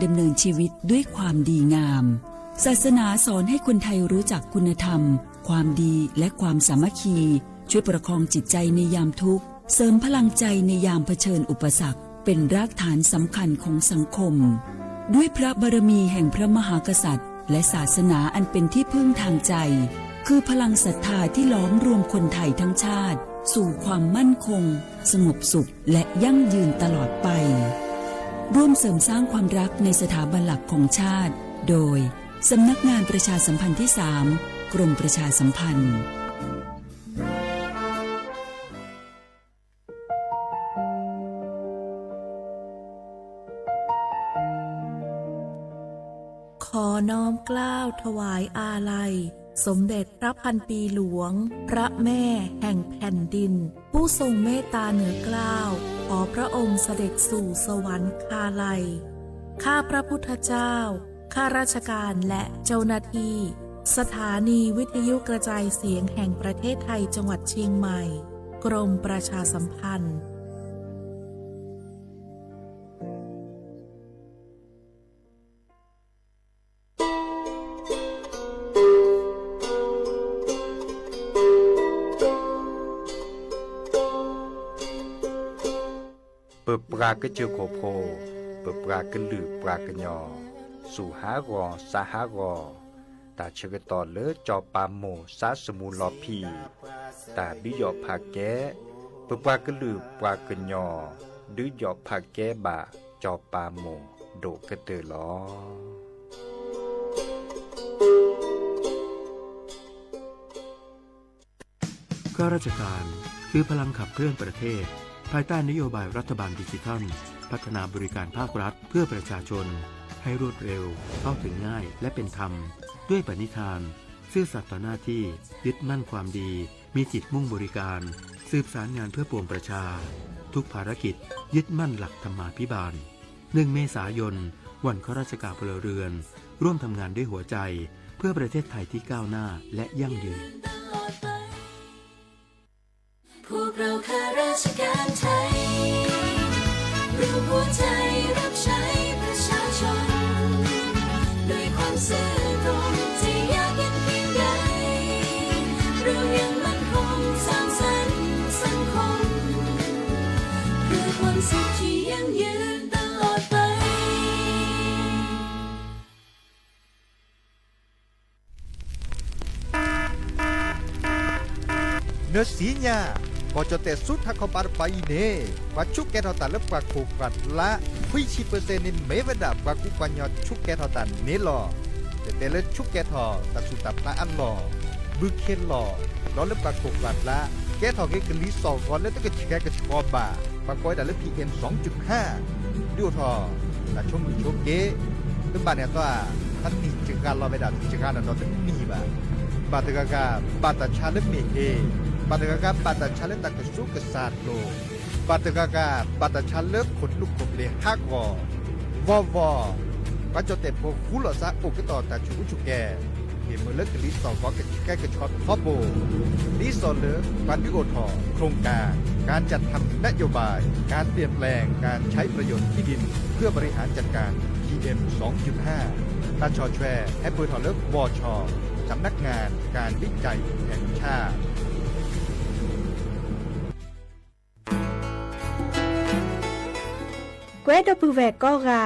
ดำเนินชีวิตด้วยความดีงาม ศาสนาสอนให้คนไทยรู้จักคุณธรรม ความดี และความสามัคคี ช่วยประคองจิตใจในยามทุกข์ เสริมพลังใจในยามเผชิญอุปสรรค เป็นรากฐานสำคัญของสังคม ด้วยพระบารมีแห่งพระมหากษัตริย์ และศาสนาอันเป็นที่พึ่งทางใจ คือพลังศรัทธาที่ล้อมรวมคนไทยทั้งชาติ สู่ความมั่นคง สงบสุข และยั่งยืนตลอดไป ร่วมเสริมสร้างความรักในสถาบันหลักของชาติ โดย สำนักงานประชาสัมพันธ์ที่สาม กรมประชาสัมพันธ์ ขอน้อมเกล้าถวายอาลัย สมเด็จพระพันปีหลวง พระแม่แห่งแผ่นดิน ผู้ทรงเมตตาเหนือเกล้า ขอพระองค์เสด็จสู่สวรรคาลัย ข้าพระพุทธเจ้า ข้าราชการและเจ้าหน้าที่ สถานีวิทยุกระจายเสียงแห่งประเทศไทยจังหวัดเชียงใหม่ กรมประชาสัมพันธ์ ပပှၤကစၢၢ်ခိၣ်ဖိ, ပပှၤကလုာ်ပှၤကညီ, စူၢ်ဟးဂီၤ စါဟးဂီၤ, တၢ်ဆၢကတီၢ်လၢစီၤပၤမိၢ်စါစမူလီၤဖံး, တၢ်ဒုးယီၣ်ဖးကဲ, ပပှၤကလုာ်ပှၤကညီ ဒုးယီၣ်ဖးကဲဘၣ်စီၤပၤမိၢ်ဒိၣ်ကတၢၢ်လီၤ. ข้าราชการคือพลังขับเคลื่อนประเทศ ภายใต้นโยบายรัฐบาลดิจิทัล พัฒนาบริการภาครัฐเพื่อประชาชน ให้รวดเร็ว เข้าถึงง่าย และเป็นธรรม ด้วยปณิธาน ซื่อสัตย์ต่อหน้าที่ ยึดมั่นความดี มีจิตมุ่งบริการ สืบสารงานเพื่อปวงประชา ทุกภารกิจ ยึดมั่นหลักธรรมาภิบาล หนึ่ง เมษายน วันข้าราชการพลเรือน ร่วมทำงานด้วยหัวใจ เพื่อประเทศไทยที่ก้าวหน้าและยั่งยืน พวกเราข้าราชการไทย รวมหัวใจรับใช้ประชาชน ด้วยความซื่อตรง จะยากเย็นเพียงใด เรายังมั่นคงสร้างสรรค์สังคม เพื่อความสุขที่ยั่งยืนตลอดไป နၢၤစံညါ, ကီၢ်ကၠီၣ်တဲၣ်ဆူထးခီပၤတပၤအံၤန့ၣ် ပှၤဆူးကဲထီၣ်တၢ်လၢပှၤခိၣ်ပှၤလါ ခွံဆံပၢၣ်စ့ၣ်န့ၣ် မ့ၢ်ဝဲဒၣ်ပှၤကူပှၤကညီဆူးကဲထီၣ်တၢ်န့ၣ်လီၤ. တဲတဲလၢဆူးကဲထီၣ်တၢ်ဆူးတၢ်ဖျါအလီၢ်, ဘုခ့လီၢ်, ဒီးလၢပှၤခိၣ်ပှၤလါ ကဲထီၣ်က့ၤကလံၤစီၣ်ဂီၤလၢတကဆှဲကဆှီဘၣ်, ပှၤကိးဝဲဒၣ်လၢ PM စီၤကၠူၣ်ဟၣ်, ဒုးအိၣ်ထီၣ် တၢ်ဆိမိၣ်ဆိက့, တဘၣ်န့ၣ်အသီ, တနံၣ်စှၤလီၤဝဲဒၣ် စှၤလီၤဒီးတနံၣ်ဘၣ်. ဘၣ်တဂၤဂၤ ဘၣ်တၢ်ဆါလၢမ့ၢ်ဟ့ၣ်, ဘၣ်တဂၤဂၤ ဘၣ်တၢ်ဆါလၢတၢ်ကစူးကစၢ်လိၤ, ဘၣ်တဂၤဂၤ ဘၣ်တၢ်ဆါလၢခိၣ်သူခိၣ်ပျ့ၤဟးဂီၤ, ဂီၢ်ဂီၢ်, ပှၤကၠီၣ်တဲၣ်ဖိဃူလိာ်သးအိၣ်ကတီၢ်တၢ်ဆူးအူဆူးကဲ ဟ့ၣ်မုာ်လၢကလံၤစီၣ်ဂီၤကဆှဲကဆှီထီဘိ, ဒ်သိးလၢပှၤဒုးအိၣ်ထီၣ် โครงการ การจัดทำนโยบาย การเปลี่ยนแปลงการใช้ประโยชน์ที่ดินเพื่อบริหารจัดการ PM စီၤကၠူၣ်ဟၣ်, တၢ်ဆီၣ်ထွဲဟဲပၢၢ်ထီၣ်လၢ บช. สำนักงานการวิจัยแห่งชาติ ကွဲဒီပုၢ်ဝဲၢ်ကိးဂၤ,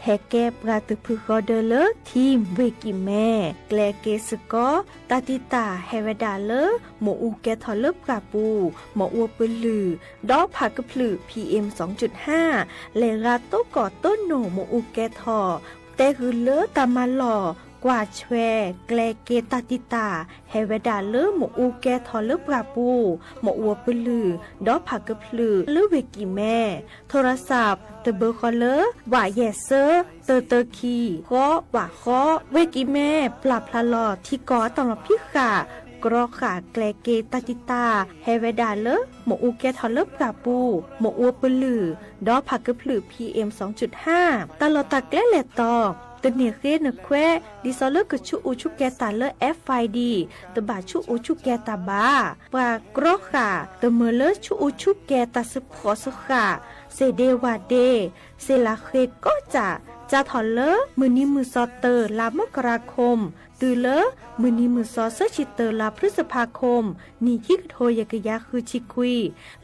ဟဲကဲပှၤသုးဖုဃီဒၢလၢ Team ဝ့ၢ်ကံၢ်မဲ, ကျဲက့ၤစ့ၢ်ကီး တၢ်တံာ်တာ်ဟဲဝဲဒၣ်လၢ မ့ၣ်အူကဲထီၣ်လၢပှၢ်ပူၤ, မ့ၣ်အူပလုၢ်, ဒီးဖးကဖျၢၣ် PM စီၤကၠူၣ်ဟၣ်, လဲၤရၤတိၢ်ကီၢ်တိၢ်နိၣ်မ့ၣ်အူကဲထီၣ်, တဲဃုာ်လၢတၢ်မၤလီၢ် ကွၢ်ဆွဲ ကျဲက့ၤတၢ်တံာ်တာ် ဟဲဝဲဒၣ်လၢမ့ၣ်အူကဲထီၣ်လၢပှၢ်ပူၤ, မ့ၣ်အူပလုၢ်, ဒီးဖးကဖျၢၣ်လၢဝ့ၢ်ကံၢ်မဲ, ထိရစး တဘၢဃီလၢ ဝးယဲၢ်စၢ တၢတၢခံ ဃီ ဝးဃီ, ဝ့ၢ်ကံၢ်မဲ ပျၢ်ဖျါလီၤထံကီၢ်အတၢ်လီၢ်ဖံးဃာ်, ကြီဃာ်ကျဲက့ၤတၢ်တံာ်တာ် ဟဲဝဲဒၣ်လၢ မ့ၣ်အူကဲထီၣ်လၢပှၢ်ပူၤ, မ့ၣ်အူပလုၢ်, ဒီးဖးကဖျၢၣ် PM စီၤကၠူၣ်ဟၣ်, တၢ်လီၢ်တၢ်ကျဲလဲၤတီၤ, တန့ၢ်ဃ့နခွဲး ဒ်သိးလၢကဆူးအူဆူးကဲတၢ်လၢ FID, တဘၣ်ဆူးအူဆူးကဲတၢ်ဘၣ်. ပှၤကြီဃာ် တမၢလၢဆူးအူဆူးကဲတၢ်စ့ဖှီၣ်စ့ဃာ်, စ့ဒ့ဝးဒ့, စ့လးဃ့ကိးစၢ်, စးထီၣ်လၢမုၢ်နံၤမုၢ်သီတၢ လါမကရၤခိၣ် တုၤလၢမုၢ်နံၤမုၢ်သီသၢဆံတၢ လါဖျုစဖးခိၣ် နံၣ်ခံကထိယဲၢ်ကယၤဃုဆံခွံ,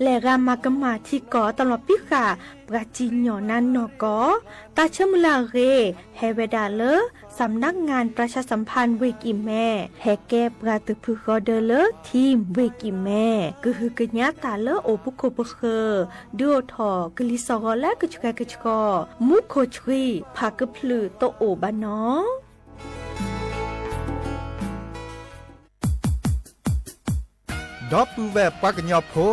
လဲၤဂၤမၤကမၣ်ထံကီၢ်တလီၤပံဃာ် ပှၤစံၣ်ညီၣ်နါနီၢ်ကီၢ်, တၢ်ဆၢမုၢ်လၢ်အဂ့ၢ် ဟဲဝဲဒၣ်လၢ စၣ်မနါငၣ် ပြၢၡါစၣ်ဖၣ် ဝ့ၢ်ကံၢ်မဲ, ဟဲကဲပှၤသုးဖုဃီဒၢလၢ ထံဝ့ၢ်ကံၢ်မဲ, ကဟုကညးတၢ်လၢအိၣ်ပူၤခိၣ်ပဃၢၤ, ဒုးအိၣ်ထီၣ်ကလံၤစှီၤဂီၤလၢကဆှဲကဆှီ, မူခိၣ်ဆှံဖးကဖျၢၣ်တအိၣ်ဘၣ်နီၤ. ဒီပုၢ်ဝဲၢ်ပှၤကညီဖိ,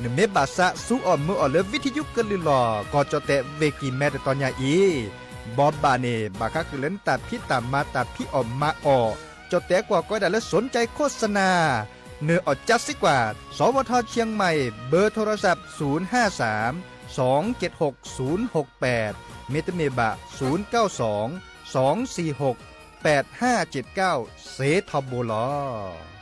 နမ့ၢ်ဘၣ်သးစူၤအီၣ်မုာ်အီၣ်လၢ ဝံထံယူကလုၢ်လီၢ် ကီၢ်ကၠီၣ်တဲၣ်ဝ့ၢ်ကံၢ်မဲတတီၤညါအံၤ, ဘီဘၣ်န့ၣ် ဘၣ်ဃးဃုာ်လၢနတၢ်ဖံးတၢ်မၤတၢ်ဖံးအီၣ်မၤအီၣ်, ကၠီၣ်တဲၣ်ကွၢ်ကီးဒၣ်လၢ สนใจโฆษณา နၢၤအီၣ်ကၠၢ်စ့ၢ်ကီး, สวท เชียงใหม่ เบอร์โทรศัพท์ ศูนย์ห้าสาม สองเจ็ดหก ศูนย์หกแปด မ့တမ့ၢ်ဘၣ် ศูนย์เก้าสอง สองสี่หก แปดห้าเจ็ดเก้า စ့ထီဘိလီၤ.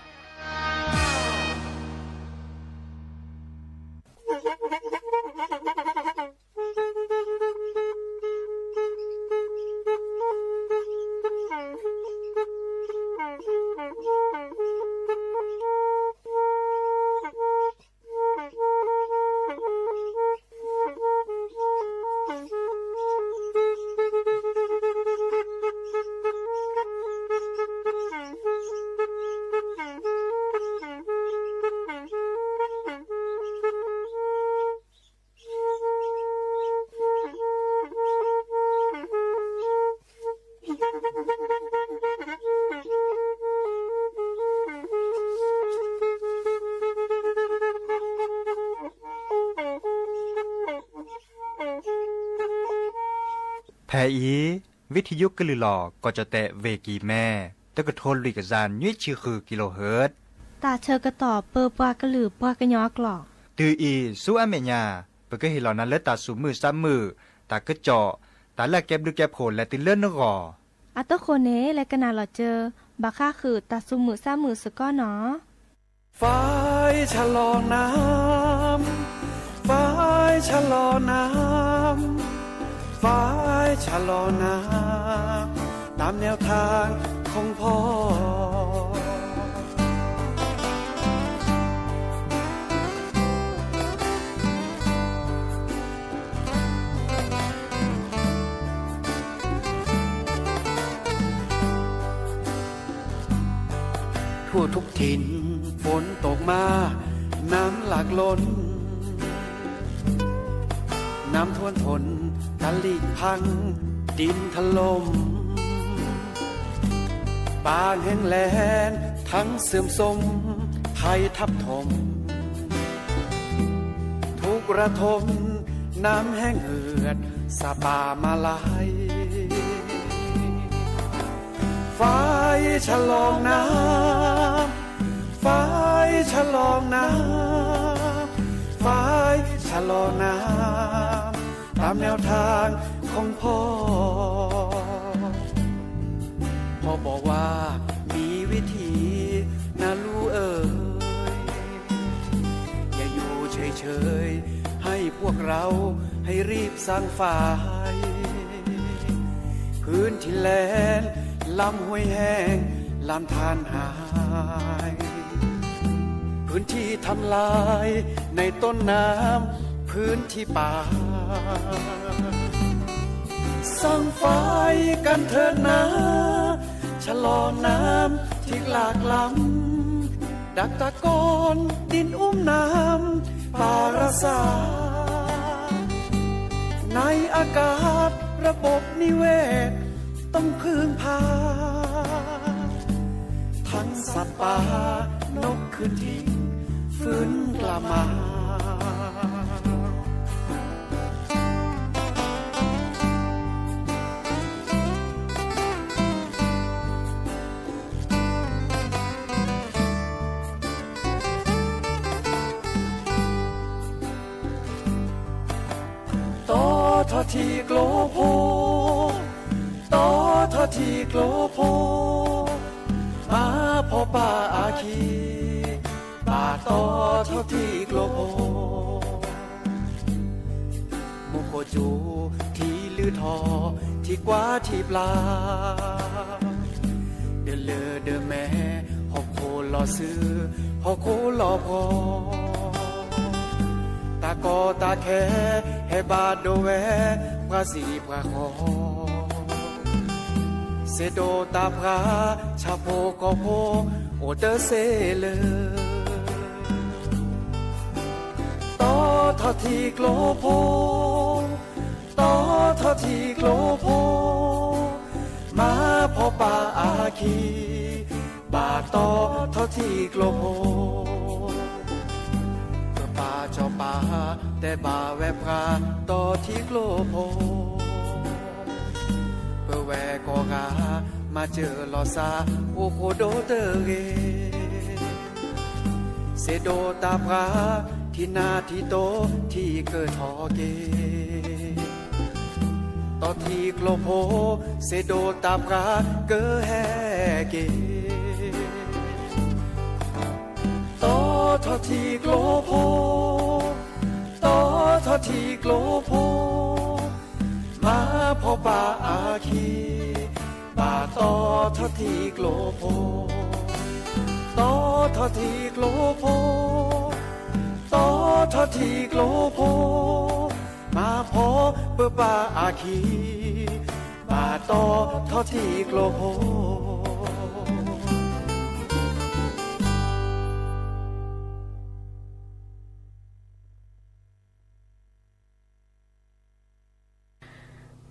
ဖဲအံၤ ဝံထံယူကလုၢ်လီၢ် ကီၢ်ကၠီၣ်တဲၣ်ဝ့ၢ်ကံၢ်မဲ တကထိလွံၢ်ကယၤနွံဆံဃု kilohertz တၢ်ဆၢကတီၢ်ပၢပှၤကလုာ်ပှၤကညီအကျိာ် တုၤအံၤဆူအမဲာ်ညါ ပကဟ့ၣ်လီၤနၤလၢတၢ်သူၣ်မုာ်သးမုာ်, တၢ်ကစီၣ်, တၢ်လၢအကဲဘျုးကဲဖှိၣ်လဲၤတုၤလၢနဂီၢ်. အတဃိန့ၣ် လဲၤကနၣ်လီၤစၢၤ ဘၣ်ဃးဃုာ်တၢ်သူၣ်မုာ်သးမုာ်စ့ၢ်ကီးနီၤ. ทั่วทุกถิ่นฝนตกมา น้ำหลากล้น น้ำท่วมทน ตลิ่งพัง ดินถล่ม ป่าแห้งแล้ง ทั้งเสื่อมโทรม ภัยทับถม ทุกข์ระทม น้ำแห้งเหือด สาบป่ามาลาย ฝายชะลอน้ำ ฝายชะลอน้ำ ฝายชะลอน้ำ ตามแนวทางของพ่อ พ่อบอกว่ามีวิธีนะลูกเอ๋ย อย่าอยู่เฉยๆ ให้พวกเราให้รีบสร้างฝาย พื้นที่แล้ง ลำห้วยแห้ง ลำธารหาย พื้นที่ทำลายในต้นน้ำ พื้นที่ป่า สร้างฝายกันเถิดนะ ชะลอน้ำที่หลากล้ำ ดักตะกอนดินอุ้มน้ำ ป่ารักษา ในอากาศระบบนิเวศต้องพึ่งพา ทั้งสัตว์ป่านกคืนถิ่นฟื้นกลับมา တီထီၣ်ထံကျိဖိ တီထီၣ်ထံကျိဖိ မၤဖှီၣ်ပာ်အခံ ဘၣ်တီထီၣ်ထံကျိဖိ မူခိၣ်စူၤထံလုၢ်ထီၣ် ထံ ထံကွၢ်ထံပျၢ်, ဒလၢဒမဲ, ဟီၣ်ခိၣ်လီၤဆူ, ဟီၣ်ခိၣ်လီၤပှီၢ်, တၢ်ကီတၢ်ခဲ, ဟဲဘၣ်ဒိဝဲ, ပှၤစံးပှၤဃီ, စ့ဒိးတၢ်ပှၢ်, ဆၣ်ဖိကီၢ်ဖိ, အိၣ်တစ့လၢ တီထီၣ်ထံကျိဖိ, တီထီၣ်ထံကျိဖိ, မၤဖီပာ်အခံ, ဘၣ်တီထီၣ်ထံကျိဖိ, ပပၢ်စီၤပၤ, တဲဘၣ်ဝဲပှၤ, တီထံကျိဖိ ပဝဲကိးဂၤ, မၤစၢၤလီၤစၢ်, အိၣ်ဃိဒိၣ်တဂ့ၤ, စ့ဒိးတၢ်ပှၢ်, ထံနၢ်ထံတိ, ထံကထီၣ်က့ၤ, တီထံကျိဖိ, စ့ဒိးတၢ်ပှၢ်ကဟဲက့ၤ, တီထီၣ်ထံကျိဖိ, တီထီၣ်ထံကျိဖိ, မၤဖီပာ်အခံ, ဘၣ်တီထီၣ်ထံကျိဖိ, တီထီၣ်ထံကျိဖိ, တီထီၣ်ထံကျိဖိ, မၤဖီပပာ်အခံ, ဘၣ်တီထီၣ်ထံကျိဖိ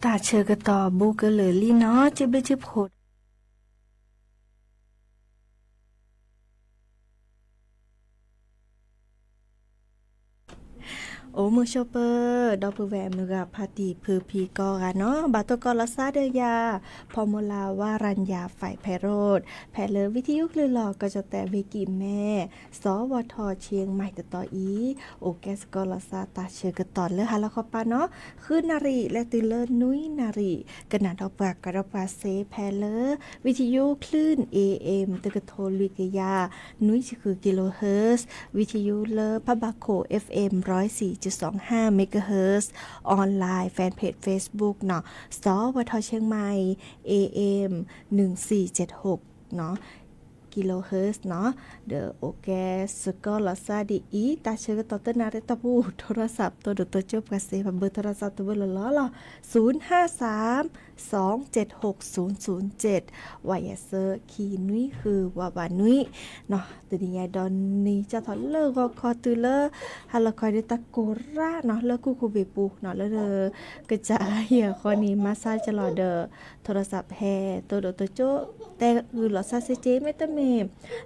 တၢ်ဆၢကတီၢ်ဘူးကလၢာ်လံနီၤ ကၠ့ဘ့ၣ်ကၠ့ဖိ အိၣ်မုာ်ဆိးပၢၤ ဒီပုၢ်ဝဲၢ်မုၢ်ဂၤဖါတံၢ်ဖုဖံကိးဂၤနီၤ ဘၣ်တိၢ်ကီးလီၤစၢ်ဒီးယၤ ဖီမူလါဝါရၤညါ ဖဲးဖဲးရိး ဖဲလၢဝံထံယုၢ်ကလုၢ်လီၤ ကီၢ်ကၠီၣ်တဲၣ်ဝ့ၢ်ကံၢ်မဲ စီၤဝီၤထီၣ်ဆ့ၣ်မၤတတီၤအံၤ အိၣ်ကဲစကီးလီၤစၢ်တၢ်ဆၢကတီၢ်လၢဟါလီၤခီပၤနီၤ ဃုနၣ်ရံၣ် လဲၤတုၤလၢနွံနၣ်ရံၣ် ကနၣ်ဒီးပှၤ ကွၢ်ဒီးပှၤစ့ဖဲလၢ ဝံထံယုၢ်ကလုၢ် A M တကထိလွံၢ်ကယၤ နွံဆံဃု kilohertz ဝံထံယုၢ်လၢဖးဘၣ်ခိၣ် F M ร้อยสี่จุดสองห้า megahertz online fan page Facebook နီၤ စီၤဝီၤထီၣ်ဆ့ၣ်မၤ A M หนึ่งสี่เจ็ดหก နီၤ kilohertz နီၤ ဒီးအိၣ်ကဲစကီးလီၤစၢ်ဒ်အံၤ တၢ်ဆၢကတီၢ်တနၣ်ရံၣ်တီၢ်ပူၤ ထိရစး တိၢ်ဒိၣ်တိၢ်ကၠိၣ်ပှၤစ့ ပဘၢထိရစးတဘၢလီၤလီၤလီၤ ศูนย์ห้าสาม สองเจ็ดหกศูนย์ศูนย์เจ็ด ဝၤယဲၢ်ဆၢ ခံနွံဃု ဝးဝးနွံ နီၤ တနံၤညါဒီးနံၤကၠီၣ်ထီၣ်လၢဂီၤခီတုၤလၢ ဟါလီၤခီဒီးတၢ်ကိၢ်ရၣ်နီၤ လၢကူၣ်ခူၣ်ဘ့ၣ်ပူၤနီၤ လၢ ကစၢ်ယဲၢ်ဃီန့ၣ် မၤဆါကလီၤဒီး ထိရစးဟဲ တိၢ်ဒိၣ်တိၢ်ကၠိၣ် တဲဂုာ်လီၤစၢ်စ့က့ မ့တမ့ၢ်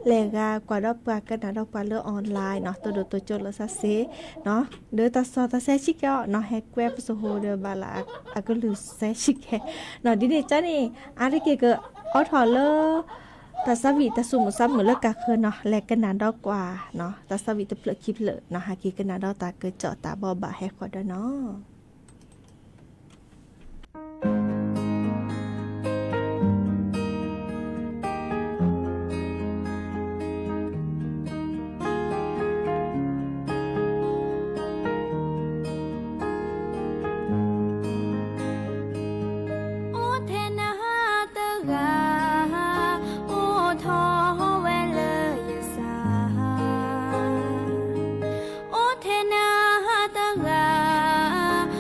လဲၤဂၤကွၢ်ဒီးပှၤကနၣ်ဒီးပှၤလၢ online နီၤ တိၢ်ဒိၣ်တိၢ်ကၠိၣ်လီၤစၢ်စ့ နီၤ ဒီးတၢ်စီတၢ်ဆှံဆံးကဲအီၤနီၤ ဟဲကွဲပစိဟိဒီးဘၣ်လၢအကလုၢ်စဲဆံးကဲ နီၤ ဒ်န့ၣ်ကန့ၣ် အါတက့ၢ်ကအိးထီၣ်လၢ တၢ်ဆါဝံၣ်တၢ်ဆိကမိၣ်ဆါမုၣ်လၢကၢ်ဃၢၤနီၤ လဲၤကနၣ်ဒီးကွၢ်နီၤ တၢ်ဆါဝံၣ်တဖျၢၣ်ခံဖျၢၣ်နီၤ ဟဲက့ၤကနၣ်ဒီးတၢ်ကစီၣ်တၢ်ဘီဘၣ်ဟဲဃီဒီးနီၤ အိၣ်ထဲနဟါတဂၤ အိၣ်ထီၣ်ဝဲလၢယစၢ် အိၣ်ထဲနဟါတဂၤ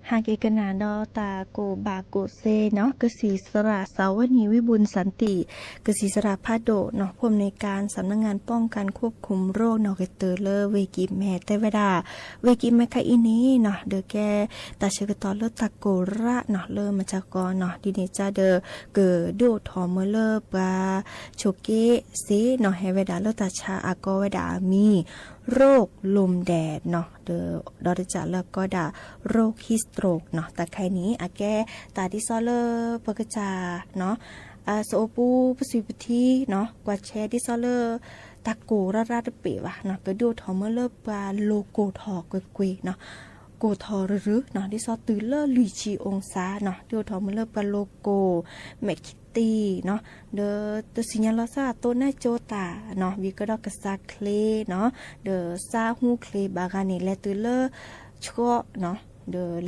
ဟဲက့ၤကနၣ်ဒီးတၢ်ကိၢ်ဘၣ်ကိၢ်သ့နီၤ, ကစံးစရၣ် สวนี วิบูลย์สันติ, ကစံးစရၣ်ဖးဒိၣ်နီၤ, ผู้อำนวยการสำนักงานป้องกันควบคุมโรคနီၤ ကတၢၢ်လၢဝ့ၢ်ကံၢ်မဲ တဲဝဲဒၣ် ဝ့ၢ်ကံၢ်မဲခဲအံၤန့ၣ်နီၤ ဒီးကဲတၢ်ဆၢကတီၢ်လၢတၢ်ကိၢ်ရၣ်နီၤ လၢမၤစၢၤကီးနီၤ, ဒ်န့ၣ်ကဒီး ကဒုးအိၣ်ထီၣ်မ့ၢ်လၢပှၤဆိးက့စ့နီၤ, ဟဲဝဲဒၣ်လၢတၢ်ဆါအကီဝဲဒၣ်အမံၤ โรคลมแดดနီၤ, ဒီးတၢ်လၢကီဒၣ် โรค heat stroke နီၤ, တၢ်ခဲအံၤန့ၣ် အကဲတၢ်ဒ်သိးလၢပကစၢ်နီၤ အစအိပူပစုပထံနီၤ ကွၢ်ဆဲဒ်သိးလၢ တၢ်ကိၢ်ရၣ်ရၣ်တဘ့ၣ်ဘၣ်နီၤ, ကဒုးအိၣ်ထီၣ်မ့ၢ်လၢပှၤလိၤကိၢ်ထီၣ်ကွ့ၢ်ကွ့ၢ်နီၤ, ကိၢ်ထီၣ်ရုၢ်ရုၢ်နီၤ, ဒ်သိးတုၤလၢလွံၢ်ဆံအူစါနီၤ, ဒုးအိၣ်ထီၣ်မ့ၢ်လၢပှၤလိၤကိၢ် မဲာ်ခံတံၢ်နီၤ, ဒီးတသ့ၣ်ညါလီၤသးအသိးန့ၣ်ကၠိတၢ်နီၤ, ဝံၤကဒီးကစၢ်ချ့နီၤ, ဒီးစးဟူချ့ဘၣ်ဂၤန့ၣ် လဲၤတုၤလၢဆှီနီ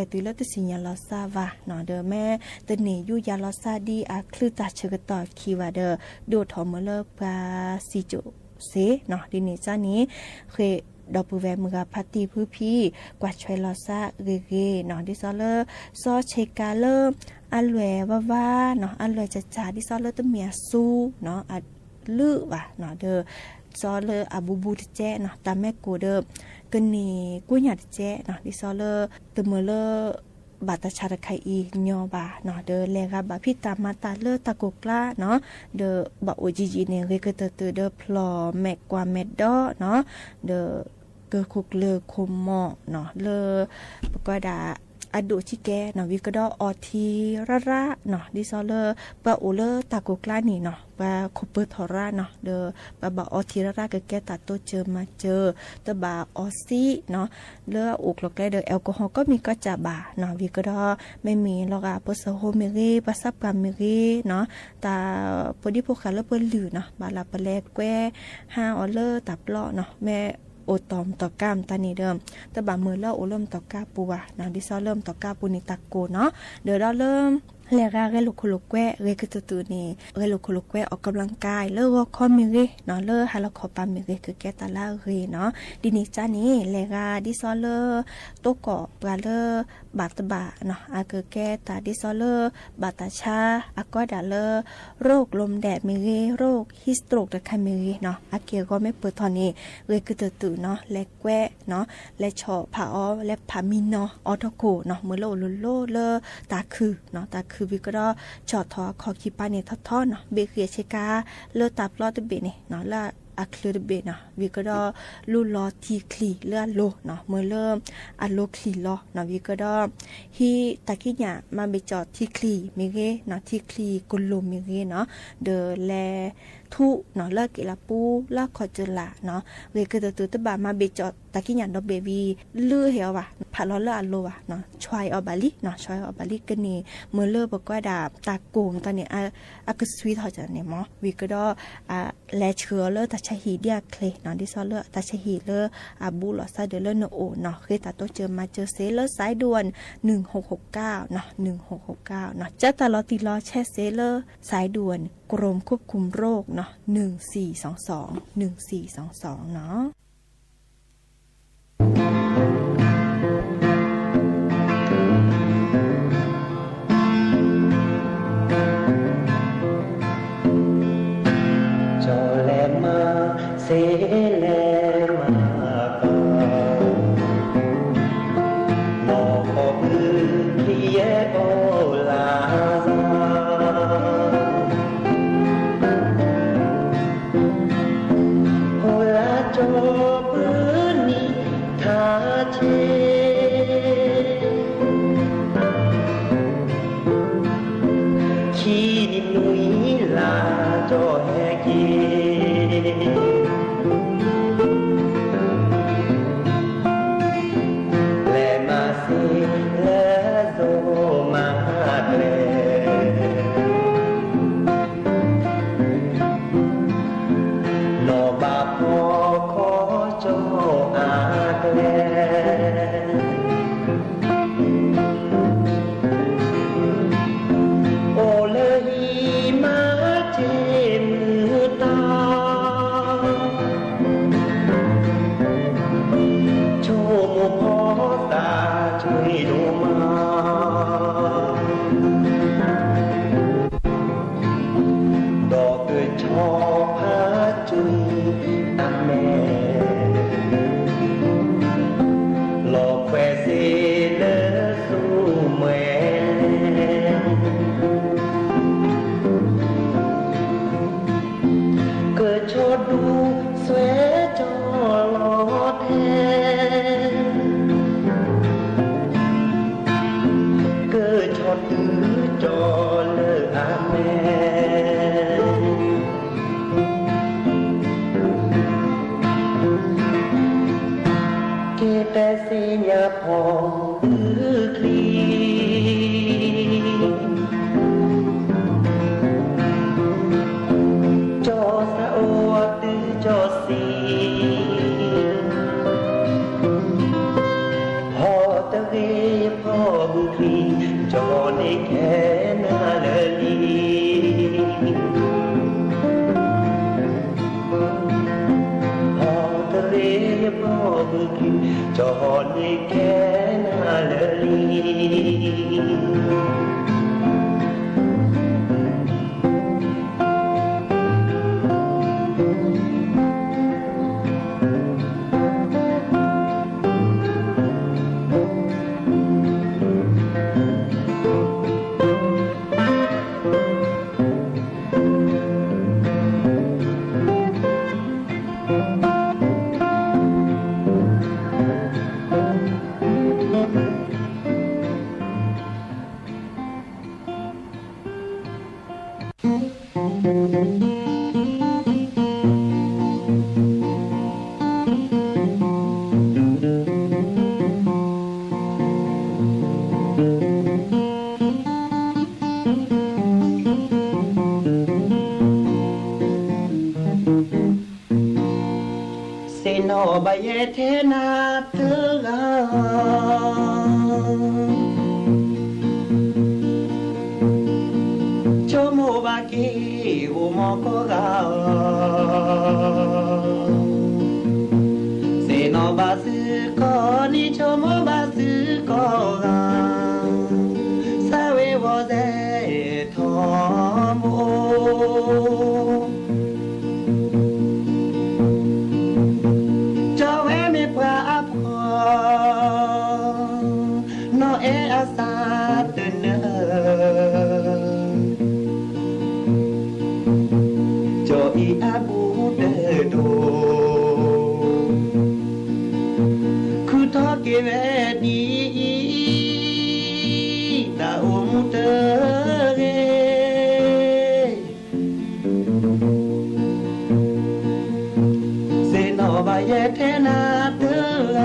ၤ, ဒီးလဲၤတုၤလၢတသ့ၣ်ညါလီၤသးဘၣ်နီၤ, ဒီးမ့ၢ်တန့ၢ်ယူးယၤလီၤသးဒ်အချုးတၢ်ဆၢကတီၢ်ခံဘၣ်ဒီး ဒုးအိၣ်ထီၣ်မ့ၢ်လၢပှၤစံၣ်စိၤစ့နီၤ, ဒ်န့ၣ်ကန့ၣ် ဃ့ဒီပုၢ်ဝဲၢ်မုၢ်ဂၤဖါတံၢ်ဖုဖံ ကွၢ်ထွဲလီၤသးဂ့ၤဂ့ၤနီၤ, ဒ်သိးလၢ စီဆ့ကၤလၢ အလွဲၢ်ဝါဝါနီၤ, အလွဲၢ်စၢ်စၢ် ဒ်သိးလၢတမ့ၢ်အစူနီၤ, အလုၢ်ဘၣ်နီၤ, ဒီး ဒ်သိးလၢအဘူးဘူးတကဲနီၤ, တၢ်မ့ၢ်ကိၢ်ဒီး ကန့ၢ်ကိညၣ်တကဲနီၤ, ဒ်သိးလၢ တမ့ၢ်လၢ ဘၣ်တၢ်ဆါတခါအံၤညီဘၣ်နီၤ, ဒီးလဲၤဂၤဘၣ်ဖံးတၢ်မၤတၢ်လၢတၢ်ကိၢ်ကျါနီၤ, ဒီးဘၣ်အိၣ်ယံာ်ယံာ်န့ၣ် ဂ့ၤကတၢၢ်တၢၢ်ဒီးဖျီၣ်မဲာ်ကွၢ်မဲာ်ဒီနီၤ, ဒီး ကခိၣ်ကျၢၢ်ခိၣ်မီၣ်နီၤ, လၢ ပကွၢ်ဒၣ် အဒိၣ်ဆံးကဲနီၤ, ဝံၤကဒီးအီထံရၣ်ရၣ်နီၤ, ဒ်သိးလၢ ပှၤအိၣ်လၢတၢ်ကိၢ်ကျါန့ၣ်နီၤ, ပှၤခိၣ်ပၢၢ်ထီၣ်ရၣ်နီၤ, ဒီးပှၤဘၣ်အီထံရၣ်ရၣ်ကကဲတၢ်တိစၢၤမၤစၢၤ, တဘၣ်အီစံၣ်နီၤ, လၢအအိၣ်ကျိၤကျဲဒီး alcohol ကီမံၤကီစၢ်ဘၣ်နီၤ, ဝံၤကဒီး မ့မ့ၢ်လီၤဂာ်ပှၤစၢဃိမ့ၢ်ဂ့ၤ, ပှၤသးပှၢ်မ့ၢ်ဂ့ၤနီၤ, တၢ်ဖိဒံဖိဃာ်လၢပှၤလုၢ်နီၤ, ဘၣ်လၢပလဲၤကွဲ ဟါအီၤလၢတၢ်ပျီနီၤ, မ့ၢ်အိၣ်တီၢ်မတီၢ်ကါမတၤန့ၣ်ဒီး တဘၣ်မုာ်လၢအအိၣ်လၢမတီၢ်ကါပူၤဘၣ်နီၤ, ဒ်သိးလၢမတီၢ်ကါပူၤန့ၣ်တၢ်ကိၢ်နီၤ, ဒီးဒီးလၢ လဲၤဂၤဂဲၤလိာ်ခိၣ်လိာ်ကွဲ ဂ့ၤကတၢၢ်တၢၢ်န့ၣ် ဂဲၤလိာ်ခိၣ်လိာ်ကွဲ ออกกำลังกาย လၢဂီၤခီမ့ၢ်ဂ့ၤနီၤ, လၢဟါလီၤခီပၤမ့ၢ်ဂ့ၤ ကကဲတၢ်လၢအဂ့ၤနီၤ, ဒ်န့ၣ်ကန့ၣ် လဲၤဂၤဒ်သိးလၢ တိကိးပှၤလၢ ဘၣ်တဘၣ်နီၤ, အကကဲတၢ်ဒ်သိးလၢ ဘၣ်တၢ်ဆါ အကီဒၣ်လၢ โรคลมแดด မ့ၢ်ဂ့ၤ, โรค heat stroke တခါမ့ၢ်ဂ့ၤနီၤ, အက့ၢ်အဂီၤမ့ၢ်ပၢၢ်ထီၣ်န့ၣ် ဂ့ၤကတၢၢ်တၢၢ်နီၤ, လဲၤကွဲနီၤ, လဲၤဆီၣ်ဖးအီၤ, လဲၤဖးမံနီၤ, အီထီၣ်ခိၣ်နီၤ, မ့ၢ်လၢအိၣ်လိၤလိၤလၢတၢ်ခုၣ်နီၤ, တၢ်ခုၣ်ဝံၤကဒီး ဆီၣ်ထီၣ်အခီၣ်ခံပၤန့ၣ်ထီထီနီၤ, ဘ့ၣ်ဃ့ၢ်ဆ့ကၤ လၢတၢ်ပျီတဘ့ၣ်န့ၣ်နီၤ, လၢအချုးတဘ့ၣ်နီၤ, ဝံၤကဒီး လူလီၤထံချံၣ်လၢအလိၤနီၤ, မ့ၢ်လၢအလိၤချံၣ်လီၤနီၤ, ဝံၤကဒီး ဟံးတၢ်ကံးညာ်မၤဘ့ၣ်ကၠီၣ်ထံချံၣ်မ့ၢ်ဂ့ၤနီၤ, ထံချံၣ်ကလိၣ်မ့ၢ်ဂ့ၤနီၤ, ဒီးလဲၤထူနီၤ, လၢက့ၤလၢပူၤ လၢအခီၣ်စၢၢ်လၢ်နီၤ, ဂ့ၤကတၢၢ်တၢၢ် တဘၣ်မၤဘ့ၣ်ကၠီၣ်တၢ်ကံးညာ်ဒီဘ့ၣ်ဝံၤ လုၢ်ဟ့ၣ်အီၤဘၣ်, ဖးလီၤလၢအလိၤဘၣ်နီၤ, ဆွဲအီၤဘၣ်လံနီၤ, ဆွဲအီၤဘၣ်လံ, ကန့ၣ် မ့ၢ်လၢပကွၢ်ဒၣ်တၢ်ကိၢ်မတၤန့ၣ် အကသွံထီၣ်န့ၣ်မ့ၢ်, ဝံၤကဒီး လဲၤဆှၢအီၤလၢတၢ်ဆါဟံၣ်ဒ်အချ့နီၤ, ဒ်သိးလၢတၢ်ဆါဟံၣ်လၢအဘူးလိာ်သးဒီးလၢနအိၣ်နီၤ, ဃ့တၢ်တိစၢၤမၤစၢၤစ့လၢ สายด่วน หนึ่งหกหกเก้าနီၤ, หนึ่งหกหกเก้าနီၤ, ကၢ်တၢ်လီၤတံၢ်လီၤဆဲးစ့လၢ สายด่วน กรมควบคุมโรคနီၤ, หนึ่งสี่สองสอง หนึ่งสี่สองสองနီၤ. ကၠီၤလဲၤမၤ စ့လဲၤမၤကီး, နီၢ်ကီၢ်ဘုခံယဲၢ်အိၣ်လၢ်သး ဟိလၢကၠီၤပနံၤထါဆ့, ခံနွံလါကၠီၤဟဲက့ၤ, လဲၤမၤစ့လၢအစိၤမၤကျဲ နီၢ်ဘၣ်ဖီခီကၠီအကျဲ, အိၣ်လၢဟံၣ်မၤစ့မုာ်တၢ်, ဆိကမိၣ်ဖီသးဆံးဒိၣ်မး တဲသ့ၣ်ညါဖီၣ်ဘုချံ ကၠီသးအိၣ်တုၤကၠီစံ ဟီၣ်တရ့ယဖီၣ်ဘုချံ ကၠီန့ၣ်ခဲနၤလၢာ်လံ ဟီၣ်တရ့ယဖီၣ်ဘုချံ ကၠီန့ၣ်ခဲနၤလၢာ်လံ သ့ၣ်နီၣ်ဘၣ်ယဲၢ်ထဲနၤတဂၤ ဆိကမိၣ်ဘၣ်က့ၤ အိၣ်မီၢ်ကိးဂၤဧၢ, သ့ၣ်နီၣ်ဘၣ်သုကိးနံၤ ဆိကမိၣ်ဘၣ်သုကိးဂၤ, သးဝ့ၤဝီၤစဲထီၣ်မိၢ် ကၠီဝဲမ့ၢ်ပှၤအဖှီၣ် နီၢ်အဲၣ်အသးတနၢၤ, ကၠီအံၤအဘူးတဒိၣ်, ခုထီၣ်က့ၤဝဲဒ်အံၤ တၢ်အိၣ်မူတဂ့ၤ သ့ၣ်နီၣ်ဘၣ်ယဲၢ်ထဲနၤတဂၤ,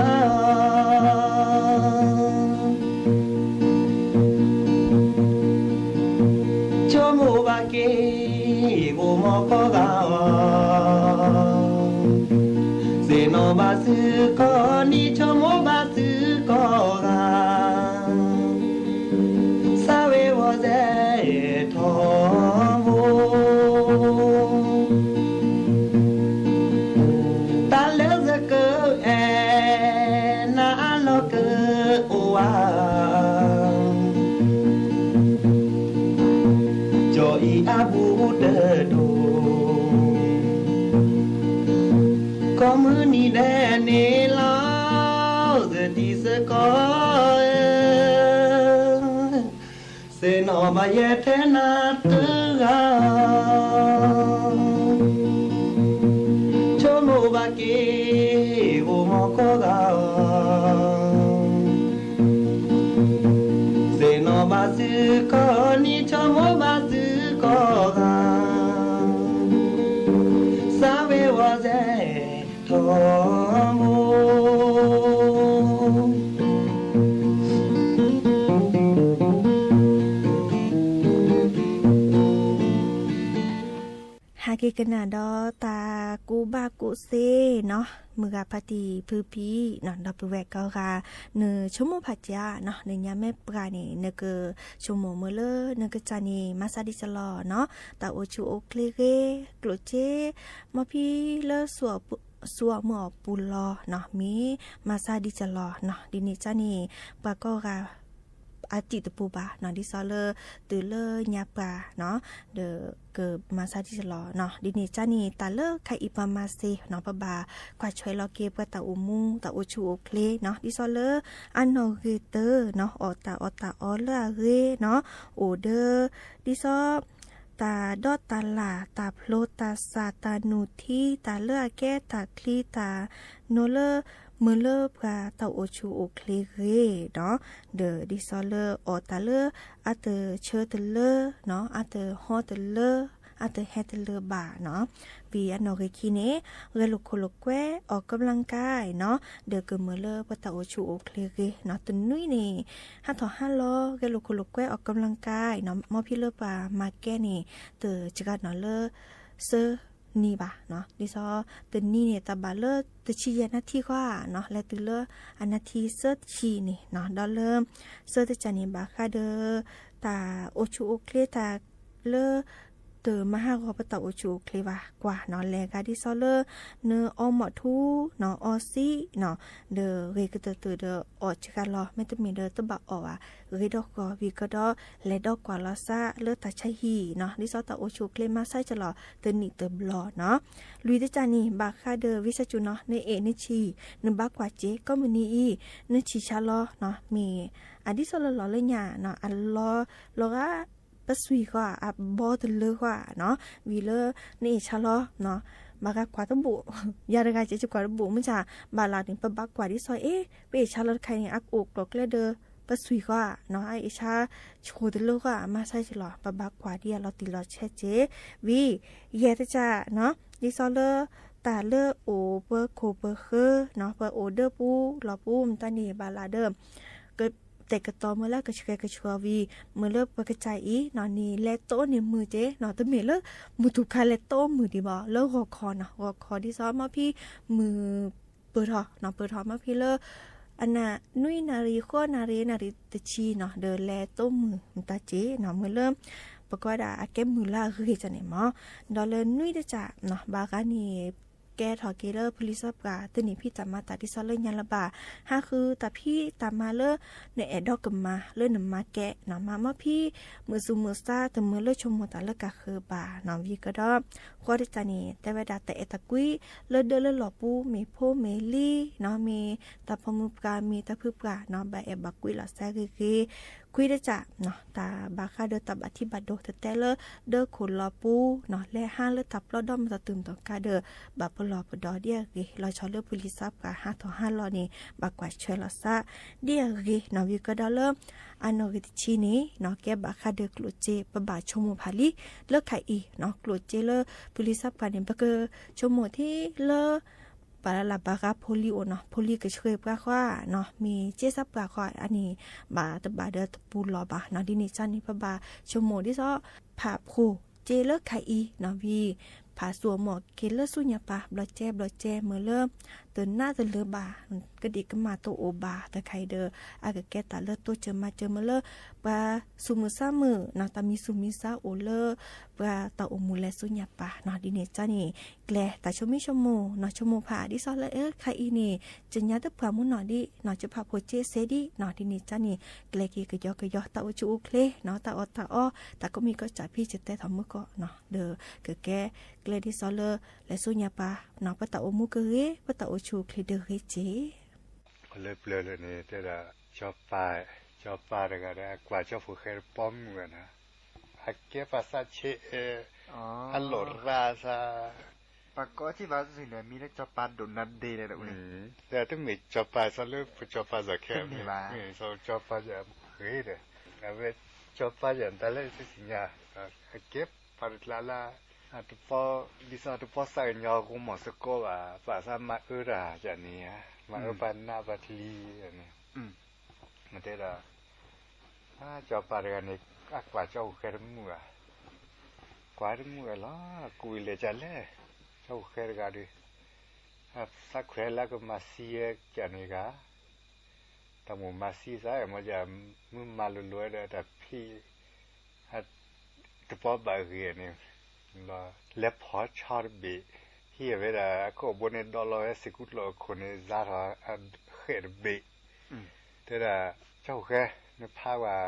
ဆိကမိၣ်ဘၣ်က့ၤ အိၣ်မီၢ်ကိးဂၤဧၢ, သ့ၣ်နီၣ်ဘၣ်သုကိးနံၤ ဆိကမိၣ်ဘၣ်သုကိးဂၤ သးဝ့ၤဝီၤစဲထီၣ်မိၢ်, တၢ်လၢသကအဲၣ်နၤအလီၢ်ကအိၣ်ဧါ, ကၠီအံၤအဘူးတဒိၣ်, ကိးမုၢ်နံၤဒဲးန့ၣ်လီၤ သတံၤသကိးဧၢ သ့ၣ်နီၣ်ဘၣ်ယဲၢ်ထဲနၤတဂၤ, ဆိကမိၣ်ဘၣ်က့ၤ အိၣ်မီၢ်ကိးဂၤဧၢ, သ့ၣ်နီၣ်ဘၣ်သုကိးနံၤ ဆိကမိၣ်ဘၣ်သုကိးဂၤ, သးဝ့ၤဝီၤစဲထီၣ်မိၢ် ဟဲက့ၤကနၣ်ဒီးတၢ်ကူၣ်ဘၣ်ကူၣ်သ့နီၤ, မုၢ်ဂၤဖါတံၢ်ဖုဖံနီၤ, ဒီပုၢ်ဝဲၢ်ကိးဂၤ, နဆိကမိၣ်ဖးကၠၢ်နီၤ, နညါမဲာ်ပှၢ်န့ၣ် နကဆိကမိၣ်မ့ၢ်လၢနကစၢ်န့ၣ် မၤသးဒ်သိးလီၤနီၤ, တၢ်အိၣ်ဆူၣ်အိၣ်ချ့ဂ့ၤ, ကျိၣ်စ့, မီဖံလၢ စူအီၣ်မုၢ်အီၣ်ပူၤလီၤနီၤ, မ့ၢ်မၤသးဒ်သိးလီၤနီၤ, ဒ်န့ၣ်ကၢ်န့ၣ် ပှၤကိးဂၤ အတံၢ်တပူၤဘၣ်နီၤ, ဒ်သိးလၢတုၤလၢညါပှၢ်နီၤ, ဒီးကမၤသးဒ်သိးလီၤနီၤ, ဒ်န့ၣ်ကၢ်န့ၣ် တၢ်လၢခဲအံၤပှၤမၤသ့နီၤ, ပဘၣ်ကွၢ်ထွဲလီၤက့ၤပှၤတၢ်အိၣ်မူ တၢ်အိၣ်ဆူၣ်အိၣ်ချ့နီၤ, ဒ်သိးလၢအနီၣ်ဂံၢ်တၢနီၤ, အီၣ်တၢ်အီၣ်တၢ်အီလၢအဂ့ၤနီၤ, အိၣ်ဒီး ဒ်သိး တၢ်ဒီးတၢ်လၢ် တၢ်ဖျိတၢ်သၣ် တၢ်နုၢ်ထံ တၢ်လၢအကဲတၢ်ချံ တၢ်နီၤလၢ မုာ်လၢပှၤတၢ်အိၣ်ဆူၣ်အိၣ်ချ့ဂ့ၤဒီး, ဒီးဒ်သိးလၢအီၣ်တၢ်လၢအတဆၢတလၢနီၤ, အတဟီတလၢ အတဟဲတလၢဘၣ်နီၤ. ဝံၤအနီၣ်ဂ့ၤခံန့ၣ် ဂဲၤလိာ်ခိၣ်လိာ်ကွဲ ออกกำลังกายနီၤ, ဒီးကမုာ်လၢပတၢ်အိၣ်ဆူၣ်အိၣ်ချ့ဂ့ၤနီၤ. တနွံန့ၣ် ဟးထီၣ်ဟးလီၤ ဂဲၤလိာ်ခိၣ်လိာ်ကွဲ ออกกำลังกายနီၤ, မ်ဖံလၢပှၤမၤကဲန့ၣ် တစှၤနီၤလၢ သၢနံၤဘၣ်နီၤ. ဒ်သိး တနံၤန့ၣ် တၢ်ဘၣ်လၢတဆံယဲၢ်နၣ်ထံဃီဧါနီၤ, လဲၤတုၤလၢအနၣ်ထံသၢဆံန့ၣ်နီၤ. ဒီးလၢ သၢတကၢ်န့ၣ် ဘၣ်ဃးဒီး တၢ်အိၣ်ဆူၣ်အိၣ်ချ့တၢ်လၢ တမၤဟးဂီၤပတၢ်အိၣ်ဆူၣ်အိၣ်ချ့ဘၣ်ကွၢ်နီၤ, လဲၤဂၤဒ်သိးလၢ နအီမီၣ်ထူနီၤ, အီစံနီၤ, ဒီးဂ့ၤကတၢၢ်တၢၢ်ဒီးအီၣ်စှၤလီၤ, မ့တမ့ၢ်ဒီးတဘၣ်အီၣ်ဘၣ်, ဂ့ၤဒီးဃီၤဝံၤကဒီး လဲၤဒီးကွၢ်လီၤသးလၢတၢ်ဆါဟံၣ်နီၤ, ဒ်သိးတၢ်အိၣ်ဆူၣ်အိၣ်ချ့မၤဆါကလီၤ တနံၣ်တဘျီနီၤ. လွံၢ်တကၢ်န့ၣ် ဘၣ်ဃးဒီးဝံသးစူၤနီၤ, နအဲၣ်နဆံၣ် နဘၣ်ကွၢ်စ့ ကိးမုၢ်နံၤအံၤ နဆံၣ်ဆါလီၤနီၤ, မ့ၢ်အဒ်သိးလၢလီၤလၢညါနီၤ, အလီၤလီၤဂာ် ပစွံၢ်ဃီဧါ, အဘီတလၢဃီဧါနီၤ, ဝံၤလၢနအဲၣ်ဆါလီၤနီၤ, ဘၣ်ဂၤကွၢ်တဘိၣ်, ယၤတဂၤစ့ၢ်ကီးကွၢ်တဘိၣ် မ့ၢ်ဆါ, ဘၣ်လီၤန့ၣ် ပဘၣ်ကွၢ်ဒ်သိး အ့ ပအဲၣ်ဆါလီၤတခါအံၤန့ၣ် အကအိၣ်ကျိၤကျဲဒီး ပစွံၢ်ဃီဧါနီၤ, အအဲၣ်ဆါဆိတလၢဃီဧါ, မၤဆါကလီၤ, ပဘၣ်ကွၢ်ဒ်အလီၤတံၢ်လီၤဆဲးစ့ၢ်, ဝံၤ ယဲၢ်တကၢ်နီၤ, ဒ်သိးလၢ တၢ်လၢအိၣ်ပှၤခိၣ်ပှၤဃၢနီၤ, ပအိၣ်ဒၢပူၤလီၢ်ပူၤ မတၤန့ၣ် ဘၣ်လီၤဒီး ကတဲာ်ကတီၤမုာ်လၢကဆှဲကဆှီဝံၤ, မုာ်လၢပကစၢ်အံၤနီၤန့ၣ် လဲၤတိၢ်န့ၢ်မုာ်က့နီၤ, တမ့ၢ်လၢ မုၢ်တူၢ်ခါလဲၤတိၢ်မုာ်ဒံးဘၣ်, လၢဂီၤခီနီၤ, ဂီၤခီဒ်သိး မ်ဖံမုၢ်ပၢၢ်ထီၣ်နီၤ, ပၢၢ်ထီၣ် မ်ဖံလၢ အနၣ်နွံနၣ်ရံၣ် ဃိးနၣ်ရံၣ် နၣ်ရံၣ်တဆံနီၤ, ဒီးလဲၤတိၢ်မုာ်မတၤက့နီၤ, မုာ်လၢ ပကွၢ်ဒၣ်အကဲမုာ်လၢအဂ့ၤကန့ၣ်မး, ဒီးလၢနွံတကၢ်နီၤ, ဘၣ်ဂၤန့ၣ် ကဲထီၣ်က့ၤလၢပလံၤစီၤပှၢ် တန့ၢ်ဖံးတၢ်မၤတၢ်ဒ်သိးလၢညါလၢၤဘၣ်, ဟးဃုတၢ်ဖံးတၢ်မၤလၢ နအဲၣ်ဒိးကမၤလၢနမၤကဲနီၤ, မၤ မ်ဖံ မုာ်သူၣ်မုာ်သး တမုာ်လၢဆိကမိၣ်တၢ်လၢကဃၢၤဘၣ်နီၤ, ဝံၤကဒီး ဃိးတကၢ်န့ၣ် တဲဝဲဒၣ်တၢ်အဲၣ်တၢ်ကွံ လၢဒၢလၢလီၢ်ပူၤ မ့ၢ်ဖိမ့ၢ်လံၤနီၤ, မ့ၢ်တၢ်ဖိမုၣ်ပှၢ် မ့ၢ်တၢ်ဖုပှၢ်နီၤ, ဘၣ်အဲၣ်ဘၣ်ကွံလီၤသးဂ့ၤဂ့ၤ, ခွံတကၢ်နီၤ, တၢ်ဘၣ်ဃးဒီးတၢ်ဘၣ်ထံဘၣ်ဒိ တတဲလၢ ဒၢခိၣ်လီၤပူၤနီၤ, လဲၤဟးလၢတၢ်ပျီဒီးမၤတၢ်တုၤမတၤကါဒီး ဘၣ်ပလီၢ်ပဒီဒ်အဂ့ၤ, လီၤဆီလၢပလံၤစီၤပှၢ်ဟးထီၣ်ဟးလီၤန့ၣ် ဘၣ်ကွၢ်ဆၢလီၤသး ဒ်အဂ့ၤနီၤ, ဝံၤကဒီးလၢ အနီၣ်ဂံၢ်တဆံန့ၣ်နီၤ, ကဲဘၣ်ဃးဒီးကျိၣ်စ့ ပဘၣ်ဆိကမိၣ်ဖးလံ လၢခါအံၤနီၤ, ကျိၣ်စ့လၢပလံၤစီၤပှၢ်န့ၣ် ပကဆိကမိၣ်ထံလၢ ပှၤလၢ်လၢ်ဘၣ်ဃးဖိလံၤအိၣ်နီၤ, ဖိလံၤကဆှဲပှၤဃီနီၤ, မ့ၢ်စ့စီၤပှၢ်ဃီအန့ၣ် ဘၣ်တဘၣ်ဒီးတပူၤလီၢ်ဘၣ်နီၤ, ဒ်န့ၣ်ကန့ၣ် ပဘၣ်ဆိကမိၣ်ဒ်သိး ဖးဖိစ့လၢခါအံၤနီၤ, ဝံၤ ဖးသူၣ်အမီၢ်က့ၤလၢဆူညါပၤ ဘျီကဲဘျီကဲ မုာ်လၢ တနးတလၢၤဘၣ်, ကဒံးကမၣ်တအိၣ်ဘၣ်တခါအံၤဒီး အကကဲတၢ်လၢတိစၢၤမၤစၢၤ မုာ်လၢ ပှၤသူၣ်မုာ်သးမုာ်နီၤ, တၢ်မံသူၣ်မံသးအိၣ်လၢ ပှၤတၢ်အိၣ်မူလဲၤဆူညါပၤနီၤ, ဒ်န့ၣ်ကန့ၣ် ကျဲတၢ်ဆိမိၣ်ဆိကမိၣ်နီၤ, ဆိကမိၣ်ဖးဒ်သိးလၢ အၢ ခါအံၤန့ၣ် ကညးတပှၢ်မူနီၤဒ်နီၤ, ကဖးဖိစ့စ့ဒ်နီၤ, ဒ်န့ၣ်ကန့ၣ် ကျဲက့ၤကယီကယီ တၢ်အိၣ်ဆူၣ်အိၣ်ချ့နီၤ, တၢ်အီၣ်တၢ်အီ တၢ်ကိးမံၤကိးစၢ်ဖံ ကတဲထီၣ်မုၢ်ကီၢ်နီၤ, ဒီးကကဲကျဲဒ်သိးလၢ လဲၤဆူညါပၤနီၤ, ပတၢ်အိၣ်မူကဂ့ၤ ပတၢ်အိၣ်ဆူၣ်အိၣ်ချ့ဒီးဂ့ၤက့ၤ လၢပျၢၤလၢန့ၣ် တဲဒၣ် ကၠီၤပၤ, ကၠီၤပၤတဂၤဒီး အကွၢ်ကၠီဖှိၣ်ဃဲတပီမုၢ်ဝဲနီၤ, အကဲပှၤသးဆံးအဲ, အလိာ်ရၤသး, ပှၤကိးထံၣ်ဘၣ်သ့ၣ်န့ၣ် မံၤလၢကၠီၤပၤဒိၣ်နၤဒ့လဲၣ်တဝဲ, ဒီးတမ့ၢ်ကၠီၤပၤစီၤလၢပကၠီၤပၤစီၤခဲမ့ၢ်, စီၤကၠီၤပၤယၤဂ့ၤဒီး, အဝဲကၠီၤပၤယၤတၢ်လၢသုသ့ၣ်ညါ, အကဲပှၤတကျါလၢ တပီ, ဒ်သိးတပီသးကညီၤဂိၢ်မီၢ်သကိးဘၣ်, ပာ်သးမၤအၢတၢ်ယၤန့ၣ်ဧါ, မၤအၢပှၤနးပှၤတလံၤန့ၣ်, တဲဒီး ကၠီၤပၤတဂၤန့ၣ် အကွၢ်ကၠီဖှိၣ်ဃဲတမုာ်ဘၣ်, ကွၢ်တမုာ်ဝဲလီၤ, ကူးလဲၤကလဲၣ်, ကၠီဖှိၣ်ဃဲတဂၤဒီး သးခွဲးလၢကမၤသံဝဲကန့ၣ်ဂၤ, တၢ်မိၣ်မၤသံသးမ့ၢ်ယၤ, မုၢ်မၤလိၤလိၤဝဲဒီးတၢ်ဖံး တပီဘၣ်ဂ့ၤန့ၣ်, လဲၤဖီၣ်ဆီတဘ့ၣ်, ဟံးဝဲဒၣ် အခိၣ်ဘိန့ၣ်ဒီးလီၤဝဲသ့ၣ်ကူၣ်ကျိၣ်အခိၣ်န့ၣ် စါထီၣ်အဃဲၣ်တဘ့ၣ်, တဲဒၣ် ကၠီဖှိၣ်ဃဲ, နဖးဝဲ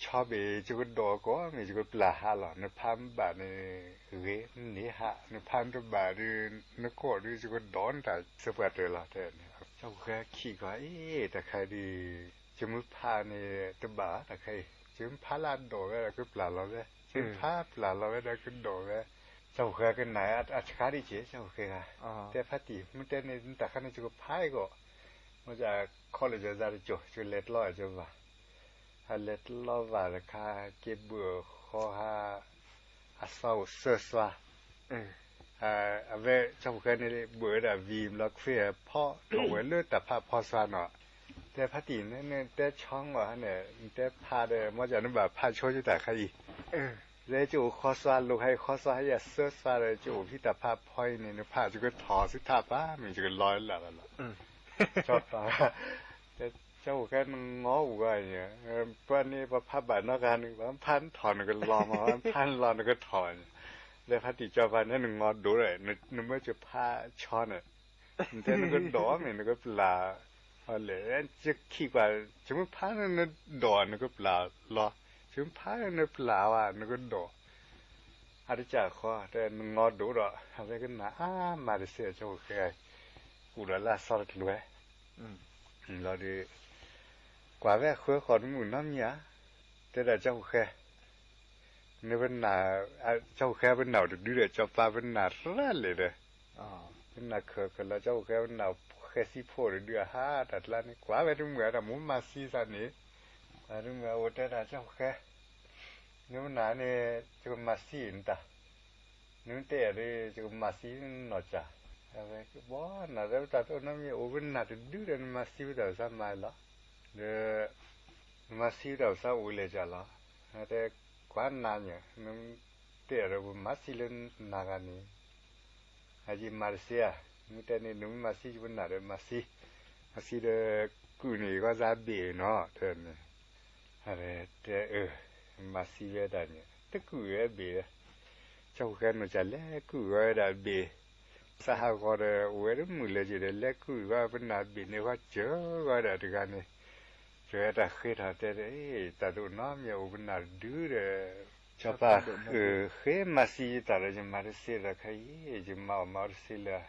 ဆီဘ့ၣ် ယကဒိးကီး မ့ၢ်ယကပျၢ်ဟးလီၤ, နဖးမ့ၢ်ဘၣ်န့ၣ်ဂ့ၤ နန့ၢ်ဟး, နဖးမ့ၢ်တဘၣ်ဒီး နကိးဒီး ယကဒိးနတၢ်စၢပှၤတၢၢ်လီၤ တဲန့ၣ်, ကၠီဖှိၣ်ဃဲခံးကီး အ့ တၢ်ခါဒုး ယမုၢ်ဖးန့ၣ် တဘၣ်တၢ်ခါအံၤ, ယမုၢ်ဖးလၢအဒိးဝဲဒီးကပျၢ်လီၤဝဲ, ယမုၢ်ဖးပျၢ်လီၤဝဲဒီးကဒိးဝဲ, ကၠီဖှိၣ်ဃဲကနၣ်အဆှါဒ်က့ၤ ကၠီဖှိၣ်ဃဲဂၤ, တဲဖါတံၢ် မ့ၢ်တဲန့ၣ် နတၢ်ခါန့ၣ် ယကဖးအံၤကီး, မ့ၢ်ယခီလၢယသးတကၠိၤ ယကလဲၤတလီၤအကၠိဘၣ်, အလဲၤတလီၤဘၣ်တခါ က့ၤဘုၣ်ဃီဟး အစီအိၣ်စၢစွါ, အဝဲကၠီဖိဃဲန့ၣ် ဘၣ်ဝဲဒၣ်ဝံၤဘျီ ခွ့ၣ်ဖီထီၣ်ဝဲလၢတၢ်ဖးဖီစွါနီၤ, တဲဖါတံၢ်န့ၣ် နတဲဆီငီၢ်ဟါန့ၣ် နတဲဖးဒီး မ့ၢ်ကနဘၣ်ဖးဆိယတၢ်ခါအံၤ, လၢကအိၣ်ဃီစွါလိာ်ခါအံၤ ဃီစွါဟဲယၤစၢစွါဒီး ကအိၣ်ဖဲတၢ်ဖးဖီအံၤန့ၣ် နဖးယကထီၣ်ဆူထးပၢ် မ့ၢ်ယကလီၤလၢ်လီၤလီၤ, ကၠီပၤ တဲ ကၠီဖိဃဲနငီၢ်ဝဲအံၤ, ပှၤန့ၣ် ပှၤဖးဘၣ်နီတဂၤန့ၣ် ပှၤဖးနထီၣ်နကလီၤမး ဖးနလီၤနကထီၣ်, လၢဖါတံၢ်ကၠီပၤန့ၣ် နငီၢ်ဒိၣ်ဒီး နမ့ၢ်ကဖးဆီန့ၣ်, နတဲနကဒိၣ်မ့ၢ်နကပျၢ်, လဲၤ ယခံကွၢ် ယမ့ၢ်ဖးနဒိၣ်နကပျၢ်လီၤ, ယမ့ၢ်ဖးနပျၢ်ဝဲနကဒိၣ် အတကးဃီ တဲနငီၢ်ဒိၣ်ဒီး အဝဲကနၣ်အါမးတစဲး ကၠီဖိဃဲ, ကူၣ်ဒီးလၢအစီတကျိၤဝဲ, လီၤဒီး ကွၢ်ဝဲအဃၢဃီတမုၣ်နီတမံၤဧါ, တဲဒၣ်ကၠီဖိဃဲ, နပနၢ်, ကၠီဖိဃဲပနၢ်အိၣ်တဒုဒီး ကၠီပၤပနၢ်ရၣ်လဲာ်ဒီး, ပနၢ်ခၢၣ်ခၢၣ်လီၤ ကၠီဖိဃဲပနၢ်အိၣ်ဃဲၤစံဖိတဒုအဟါ တၢ်ကျါန့ၣ် ကွၢ်ဝဲတမုၣ်အတၢ်မူမၤစံသးန့ၣ်, ကွၢ်တမုၣ်အအိၣ်တဲတၢ် ကၠီဖိဃဲ နမနၢ်န့ၣ် ယကမၤစံနတၢ်, နမ့ၢ်တဲယၤဒီး ယကမၤစံနီၢ်ကၢ်, အဝဲကဘီနၤ တဲဝဲတၢ်တအိၣ်နီတမံၤ အိၣ်ပနၢ်တဒုဒီး နမၤစံဝဲတၢ်ပသးမၤလီၤ, ဒီး နမၤစံဝဲတၢ်ပသးအိၣ်လဲၤကၢ်လီၤ, တဲကွၢ်နၤညါ နမ့ၢ်တဲယၤဒီး ပမၤစံလၢနဂၤန့ၣ် အယမၤတစဲးဧါ, မ့ၢ်တဲန့ၣ် နမ့ၢ်မၤစံယပနၢ်ဒီးမၤစံ, မၤစံဒီး ကုၢ်န့ၣ်ယဂီၢ်စၢ်ဘ့ၣ်နီၤ တဲန့ၣ်, တဲအၢ, မၤစံဝဲဒၣ်န့ၣ် တကုၢ်ဝဲဘ့ၣ်, ကၠီဖိဃဲနီၢ်ကၢ်လဲၤကုၢ်ဝဲဒၣ်ဘ့ၣ်, စးဟးဂီၤဒီး အိၣ်ဝဲတမုၣ်လၢၤက့ၤဒီး လဲၤကုၢ်ဝဲပနၢ်ဘ့ၣ်န့ၣ် ဃီစၢၤဝဲဒၣ်တဂၤန့ၣ်, စၢၤဝဲတၢ်ဃ့ထီၣ်တဲဒီး တၢ်တအိၣ်နီတမံၤ အိၣ်ပနၢ်တဒုဒီး ကၠီပၤ ဃ့မၤစံယတၢ်ဒီး ယမၤတစ့ဒီးခါအံၤ ယမၤအီၣ်မၤအီတစ့လၢ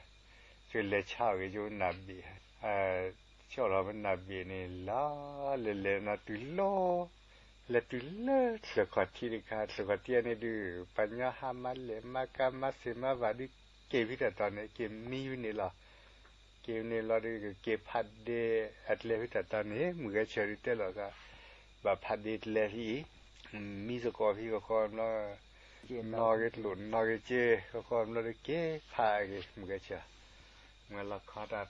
ၤ, ယလဲၤဆါအီၣ်က့ၤယပနၢ်ဘ့ၣ်, ဆါအီၣ်ထီၣ်ပနၢ်ဘ့ၣ်န့ၣ် လီၤလဲၤလဲၤနီၤတုၤလီၤ, လဲၤတုၤလၢချၢၣ်ခီၣ်ထံးတခါ ချၢၣ်ခီၣ်ထံးန့ၣ်ဒုး ပှၤညီဟးမၤလဲၢ်မၤကၤမၤစ့ၢ်မၤဘၣ်ဒုး က့ၤဖဲတၢ်တီၤန့ၣ် က့ၤမံဝဲန့ၣ်လီၤ. က့ၤဝဲန့ၣ်လီၤဒီး ကက့ၤဖးဒ့အကျဲဖဲတၢ်တီၤန့ၣ် မုၢ်ဂဲၤဆၢၣ်ဒုးတဲလီၤသး, ဘၣ်ဖးဒ့ကျဲဖဲအံၤ, မံသကိးဖဲကခီဘျီ, နီၣ်ဂ့ၤကျိၣ်နီၣ်ဂ့ၤစ့ ကခီဘျီဒီးက့ၤဖးက့ၤ မုၢ်ဂဲၤဆၢၣ်, မ့ၢ်လီၤခီတၢ်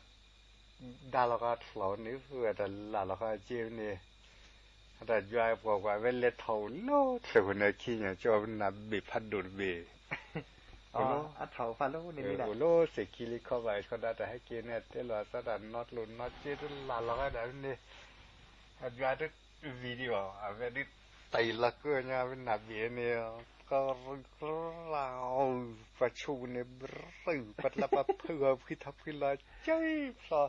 ဒါလီၤဃာ်ထီၣ်န့ၣ် တၢ်လၢ်လီၤဃာ်က့ၤန့ၣ်, အတၢ်ယွၤပှၤကွၢ်ဝဲလဲၤထီၣ်အိၣ်လၢချၢၣ်ခိၣ်န့ၣ်ခံညါ ကၠီပနၢ်ဘ့ၣ်ဖးဒိၣ်တဘ့ၣ်, အထီၣ်ဖးလၢန့ၣ် အိၣ်လၢစဲးခံလံခီဘၣ် ခီဒၣ်တၢ်ဟဲက့ၤန့ၣ် တဲလီၤအသးတၢ်နီၣ်ကျိၣ်နီၣ်စ့တၢ်လၢ်လီၤဃာ်ဒၣ်န့ၣ်, အယွၤတ video အဝဲဒုးတၢ်အံၤလီၤကၢညါ ပနၢ်ဘ့ၣ်န့ၣ် ကရၢ ပှၤဆိပူၤန့ၣ် ဘြုၣ် ပှၤတလၢပှၤဖုးအီၤ ဖှံထီၣ်ဖှံလီၤ ကၢဖျီ,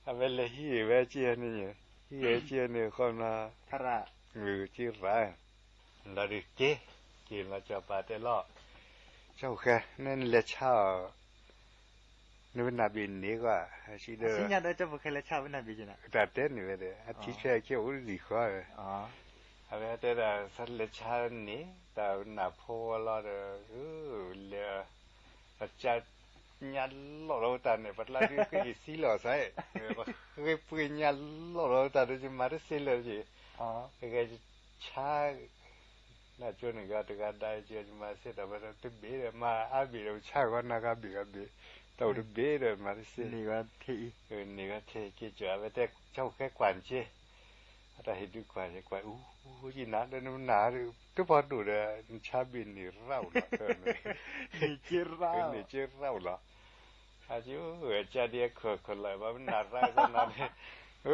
အဝဲလဲၤဟံးဝဲက့ၤန့ၣ်, ဟံးဝဲက့ၤန့ၣ် ဃီမး, က့ၤရၣ်, လီၤဒုးက့ၤ, က့ၤလီၤစီၤပၤတဲလီၤ, ကၠီဖိဃဲ နလဲၤဆါအီၤ နပနၢ်ဘ့ၣ်န့ၣ်ကွၢ်, ဒီး တၢ်တဲန့ၣ်ဝဲဒီး အထံဆဲးက့ၤအိၣ်လံဃီဝဲ, အဝဲတဲဒၣ် သးလဲၤဆါန့ၣ် တၢ်ပနၢ်ဖိဝဲလီၤဒီး လဲၤ ပကညါလီၢ်လီၤဝဲတၢ်န့ၣ် ပတလါဒုးဃ့က့ၤစံလီၤစဲး, ပဃ့ပှ့ၤညါလီၢ်လီၤဝဲတၢ်ဒီး ယမၤတစ့လၢၤက့ၤ, ဂဲၤဆါ နကၠိန့ၣ်ဂၤတဂၤဒါယမၤစ့ဒီး ပတဘ့ၣ်ဒီး မၤအါဘ့ၣ်ဒီး ပဆါဂီၤနၤဂၤဘ့ၣ်ဂၤဘ့ၣ်, တၢ်အိၣ်တဘ့ၣ်ဒီး မၤတစ့, န့ၢ်ဂီၤထဲအံၤ ကၠီၤ အဝဲတဲ ကၠီဖိဃဲကွၢ်က့ၤ, အတၢ်ဟ့ၣ်ဒုးကွၢ်က့ၤ ကွၢ်အူယနၤ ဒီးနပနၢ် တပှီၢ်ဒိၣ်ဒီး နဆါဘ့ၣ်န့ၢ်ရၣ်အိၣ်လီၤ, န့ၢ်က့ၤရၣ်အိၣ်လီၤ, အကၠီဒ်အခိၣ်ခိၣ်လၢ ပှၤပနၢ်ရၣ်သးနၤန့ၣ်, န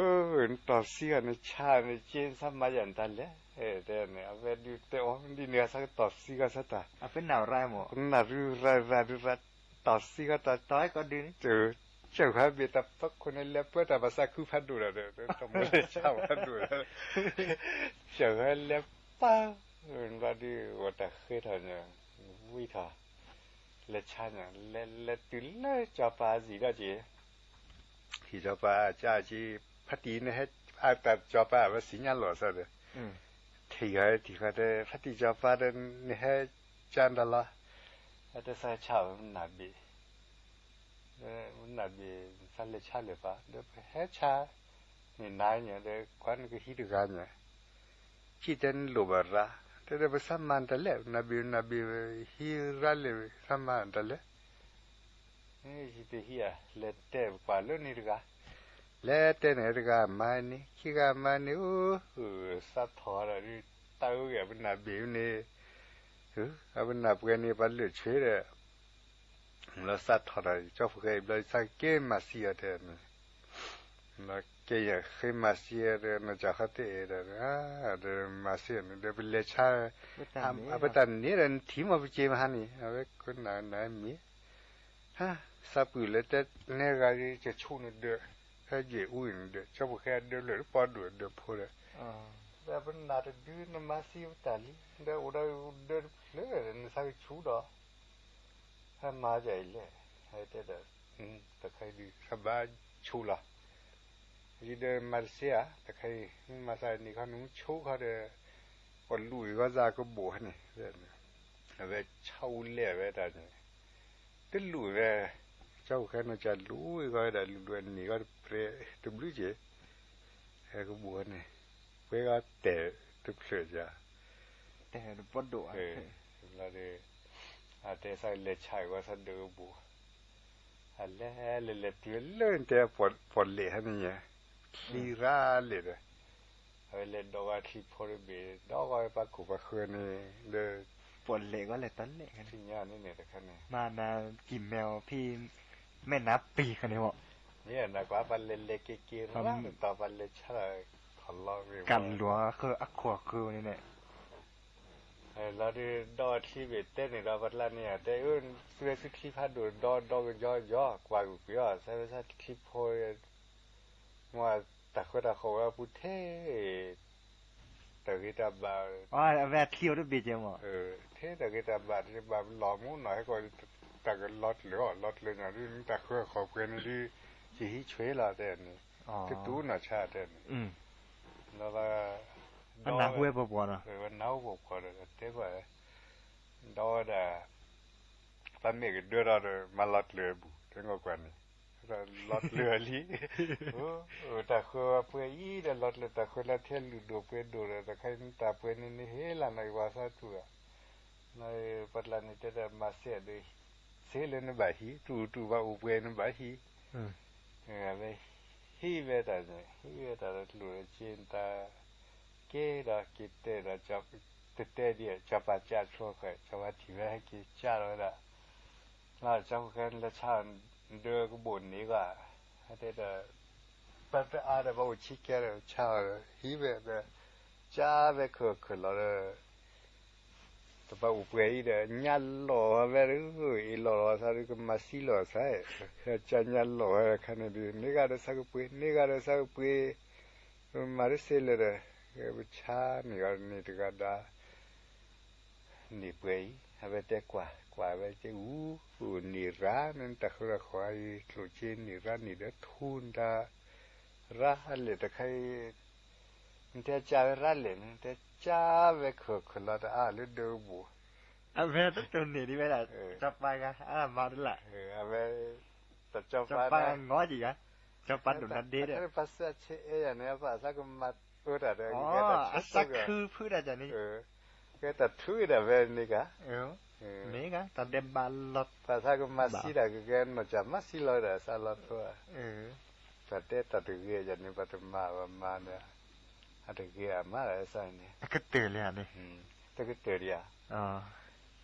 တီၢ်စံဂၤနဆါနက့ၤ နဆါမၤယၤနတၢ်လဲၣ်, တဲန့ၣ် အဝဲဒုးတဲအီၤ ဒ်န့ၣ်ဂၤဆၢကတီၢ်စံဂၤဆၢတၢ်, ပနၢ်ရၣ်မး ပနၢ်ရၣ်ရၣ်ရၣ်ဒုးရၣ် တီၢ်စံဂၤတၢ် တီၢ်ကီဒုးန့ၣ် ကၠီၤဃဲဘ့ၣ်တၢ်ပၢခိၣ်န့ၣ် လဲၤပၢတၢ်ဘၣ်သးခုဖးဒိၣ်ဒီး တၢ်မူလဲၤဆါဖးဒိၣ်ဒီး ကၠီၤဃဲလဲၤပၢ ဘျီဒုး ဂီၤတၢ်ဃ့ထီၣ်န့ၣ် ဝံထီၣ် လဲၤဆါန့ၣ် လဲၤလဲၤတုၤလၢစီၤပၤစံးဒၣ်က့ၤ ဟံၣ်စီၤပၤကၢ်က့ၤ ဖါတံၢ်နဟဲ အတၢ်စီၤပၤ အဝဲစံးညါလိာ်သးဒီး ထံၣ်ဃီထံၣ်ဃီတဲ ဖါတံၢ်စီၤပၤဒီး နဟဲကၢ်တၢ်လီၤ အတဲသးဆါဝဲမနၢ်ဘ့ၣ် မနၢ်ဘ့ၣ် သးလဲၤဆါလၢၤဘၣ် ဒီးပဟဲဆါ န့ၣ်နၤညါဒီး ကွၢ်နကဟံးတဂၤညါ စံးတဲနလိၣ်ဘၣ်ရၣ် တဲဒီးပစၢ်မၤတၢ်လဲၣ်, နၤဘ့ၣ်နၤဘ့ၣ်ဟံးရၣ်လဲၣ် ပစၢ်မၤတၢ်လဲၣ်. ယတဟံးဧါ, လဲၤတဲပကွၢ်လၢန့ၣ်တဂၤ, လဲၤတဲန့ၣ်တဂၤမၤန့ၣ် ခံဂၤမၤန့ၣ်, အိ, စးထီၣ်ဒီး တၢ်အုဂ့ၢ်အပနၢ်ဘ့ၣ်န့ၣ်, အပနၢ်ပှဲၤန့ၣ် ပှၤလၢာ်ဆှၢဒီး လီၤစးထီၣ်ဒီး ကၠီဖိဃဲအံၤဘျီ စးက့ၤမၤစံအီၤတဲန့ၣ်, လီၤက့ၤယဃ့မၤစံအီၤဒီး နီၢ်ကၠီဃီတအဲၣ်ဒီး ဒီးမၤစံအီၤန့ၣ်ဒီးပလဲၤဆါ, အပတၢ်န့ၣ်ဒီးနထံၣ်မ့ၢ်ပက့ၤမဟါန့ၣ် အဝဲကိးနၤနၤမ့ၢ် စးပုၢ်လဲၤတဲနဲဂၤ ကဆူၣ်နဒၢး, ဟဲယဲၢ်အူအံၤနဒၢး ကၠီဖိဃဲအဒၢးလၢာ်တပီဒိၣ်အဒၢးဖိဒီး, ဒီးပနၢ်တဒုနမၤစံပတၢ်လံ, ဒီးအိၣ်ဒီးဒၢးတဖျၢၣ်ဒီး နစးကဆူၣ်ဒီး ဟဲမၤဒ်အံၤလဲၣ်, ဟဲတဲဒီး, တခါအံၤဒုး ဟဲဘါဆူၣ်လီၤ, ယဒီးမၤတစ့ဧါ, တခါအံၤ မ့ၢ်မၤသးန့ၣ်ခီ နမ့ၢ်ဆူၣ်ခီဒီး ပှၤလူၤအံၤဂီၢ်စ့ၢ်ကဘိၣ်န့ၣ်, အဝဲဆါအူလဲၣ်ဝဲတၢ်န့ၣ်, တလူၤဝဲ, ကၠီဖိဃဲနီၢ်ကၠီလူၤအံၤဂီၢ်ဝဲဒၣ် လူၤဒွဲၣ်န့ၢ်ဂီၢ်တပြဲးတဘျုးက့ၤ, ဟဲကဘိၣ်န့ၣ်, ပှဲၤဂီၢ်တဲာ်တဖျၢၣ်ယၤ တဲာ်တပီဒိၣ်, လီၤဒီး, အတဲစးလဲၤဆါအံၤဝဲစးဒၢးကဘိၣ်, အလဲၤလဲၤလဲၤတုၤလၢနတဲပီၣ်လဲၣ်ဟဲန့ၣ်ညါ, ချံရၣ်လဲၣ်ဒီး, အဝဲလဲၤဒီးဝဲချံဖိတဘ့ၣ် ဒီးဝဲပှၤခိၣ်ပှၤဃၢၤန့ၣ်, ဒီး, ပီၣ်လဲၣ်ဂီၢ်လဲၤတၢ်လဲၣ်, ထံၣ်ညါန့ၣ်န့ၣ်တခါန့ၣ်, မၤနၤကံၢ်မဲအီၤဖံ မဲၢ်နါပံၤခါန့ၣ်မး, မ့ၢ်နကွၢ် ပှၤလဲၤလဲၤက့ၤက့ၤရၣ်တတီၤ ပှၤလဲၤဆါလီၤ, ကလီၤအခိၣ်အဃၢၤန့ၣ်န့ၣ် လီၤဒုး ဒီးဝဲချံဘ့ၣ်တဲန့ၣ်ဒီး ပှၤကျါန့ၣ်ဧါ တဲ, သုဝဲသုချံဖးဒိၣ်ဒီး ဒီကယီကယီ ကွၢ်ကွံာ်အီၤ စးဝဲစးချံဖိ, မ့ၢ်တၢ်ဃၢတၢ်ဃီၣ်ဝဲအပူၤထဲ တၢ်ဂ့ၤတၢ်ဘၣ်, အဝဲအချံအိၣ်တဘ့ၣ်ကဲမး, ထဲတၢ်ဂ့ၤတၢ်ဘၣ်တဘၣ်လီၤမူနီၤ ဟဲကီး တၢ်ကလီၤတလၢာ်အီၤ လီၤတလၢာ်န့ၣ်ဒုး တၢ်ဃၢဃီၣ်ပှဲၤန့ၣ်ဒုး ယဟံးဆွဲလီၤတဲန့ၣ်, တတူၢ်နီၢ်ဆါတဲန့ၣ်, လီၤ, နၢ်ဟူဝဲပှၤပှၢ်ဒီး, နၢ်ဟူပှၤပှၢ်ဒီး တဲဘၣ်, ဒီးဝဲဒၣ် ပမ့ၢ်ကဒၢထီၣ်ဒီး မၤလီၤတလၢာ်အဘူး တဲငီၢ်ကွၢ်န့ၣ်, လီၤတလၢာ်လံ, တၢ်ဃၢပှဲၤအံၤဒီး လီၤတလၢာ်တၢ်ဃၢလၢထဲလူၤဒိၣ်ပှဲၤဒိၣ်ဒီး တခါအံၤတၢ်ပှဲၤန့ၣ်န့ၣ် ဟ့ၣ်လီၤနီၤ ယဝၤသးတူၢ်ဧါ, ပှၤကျါန့ၣ်တဲဒီး မၤစ့ၢ်ဒီး စ့လၢနဘၣ်ဟံး တူၢ်တူၢ်ဘၣ်အိၣ်ပှဲၤနဘၣ်ဟံး, ဟံးဝဲတၢ်န့ၣ် ဟံးဝဲတၢ်တလူၤဒီး က့ၤတၢ် က့ၤဒီးက့ၤတဲဒီး တတဲဒ် စီၤပၤကၢ်ဆိဃဲ စီၤပၤထံၣ်ဝဲဟဲက့ၤကၢ်လီၤဝဲဒၣ်, လၢကၠီဖိဃဲလဲၤဆါ ဒၢကဘိၣ်န့ၣ်ဂၤ, ဟဲတဲဒီး ပတအါဒီး ပအိၣ်ဆံကဲဒီး ဆါအီၤဒီး ဟံးဝဲဒီး ကၢ်ဝဲခုၣ်ခုၣ်လီၤဒီး တဘၣ်အိၣ်ပှဲၤအံၤဒီး ညၣ်လီၤဝဲဒၣ်, အ့ၣ်လီၤလီၤသးဒီး ကမၤစံလီၤသး, ကၢ်ညၣ်လီၤဝဲခါန့ၣ်ဒုး န့ၢ်ဂၤဒီးစးကပှ့ၤ န့ၢ်ဂၤဒီးစးကပှ့ၤ, မၤတစ့လၢၤဒီး ပဆါန့ၢ်ဂၤန့ၢ်တဂၤဒီး န့ၢ်ပှဲၤအံၤ အဝဲတဲကွၢ် ကွၢ်ဝဲက့ၤအူ, န့ၢ်ရၣ်န့ၣ် တၢ်ဃၢတၢ်ဃီအံၤ ကျိၣ်စ့န့ၢ်ရၣ်န့ၢ်ဒီးထူနတၢ် ရၣ်လဲၣ်တခါအံၤ, နတဲကၢ်ဝဲရၣ်လဲၣ်န့ၣ် တဲကၢ်ဝဲခုၣ်ခုၣ်လီၤတအါလၢဒၢကဘိၣ်, အဝဲတတိၢ်န့ၢ်ဒံးဝဲဒၣ် စီၤပၤဂၤ အမၤတလၢ်, အဝဲ စီၤပၤ စီၤပၤဂၤငီကံၢ်ဂၤ, စီၤပၤဒိၣ်နၤဒ့ဒီး ပှၤစၢဆဲးအဲၣ်ယၤန့ၣ် ပှၤသးကမၤအၢတၢ်ဒီး အသးခုဖုတၢ်န့ၣ် ကဲတၢ်ထုးဒၣ်ဝဲန့ၣ်ဂၤ, မ့ၢ်ဂၤ တၢ်ဒဲးဘးလီၤ, ပှၤသးကမၤစံတၢ်ကကဲနီၢ်ကၢ်မၤစံလီၤဝဲဒၣ်စးလီၤဖိ, ပှၤတဲတၢ်တဂ့ၤယၤန့ၣ် ပှၤတမၤဘၣ်မၤဒီး, အတဂ့ၤအမၤဒၣ်စးန့ၣ်, အကတၢၢ်လံဧါန့ၣ်, တကတၢၢ်ဒံးဧါ,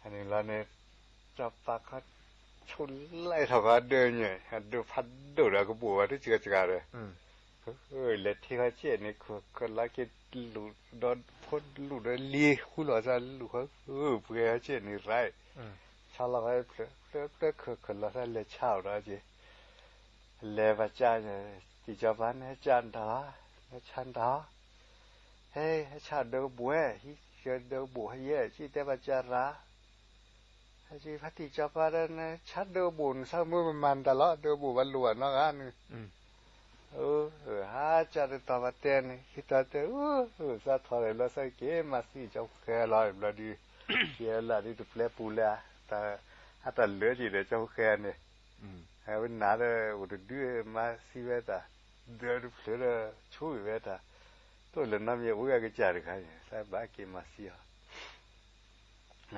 အန့ၣ်လီၤန့ၣ်, စီၤပၤခီ ဆိၣ်လၢထီၣ်ခီဒၢညါ, အဒၢးဖးဒိၣ်ဒီးကဘိၣ်ဝဲတစှၤစှၤဒီး လဲၤထံၣ်ခီကဲန့ၣ် ခုၣ်ခုၣ်လီၤက့ၤလူၤဒီးဖိလူၤဒီးလံၤဃူလီၤသးလူၤဃီ, ပှဲၤခီကဲန့ၣ်ရၢ်, ဆါလီၤဖဲဖျၢၣ်ဖျၢၣ်ခုၣ်ခုၣ်လီၤသးလဲၤဆါအီၤဒီးက့ၤ, လဲၤဘၣ်ကၢ်, တံၢ်စီၤပၤန့ၣ် ဟဲကၢ်နတၢ်လီၤ, ဟဲဆါနတၢ်လီၤ, ဟဲ ဟဲဆါဒၢကဘိၣ်ဝဲ, ဟံးဆှၢဒၢကဘိၣ်ဟဲယဲၢ် က့ၤတဲဘၣ်ကၢ်ရၢ် ဟဲက့ၤဖါတံၢ်စီၤပၤဒီး နဆါဒၢကဘိၣ် နဆါမုၢ်မမၤနတၢ်လီၤ ဒၢကဘိၣ်ဘၣ်လိၣ်ဘၣ်နီတဂၤန့ၣ်, ဟါကၢ်တတီၤဘၣ်တဲန့ၣ် ဟံးတီၤတဲ, သးထီၣ်လီၤ စးက့ၤမၤသံကၠီဖိဃဲလီၤ ဘျီဒုး, ကဲလၢဒုးတပျဲပူၤလၢ, အတၢ်လၢက့ၤဒီးကၠီဖိဃဲန့ၣ်, ဝဲနၤဒီးအိၣ်တဒုမၤသံဝဲတၢ်, ဒၢတဖျၢၣ်ဒီး ဆိၣ်ဂ့ၤဝဲတၢ်, တိၢ်လၢနီတမံၤအိၣ်ဂၤကစၢ်တဂၤန့ၣ် သးဘၣ်က့ၤမၤသံအီၤ ဘျီ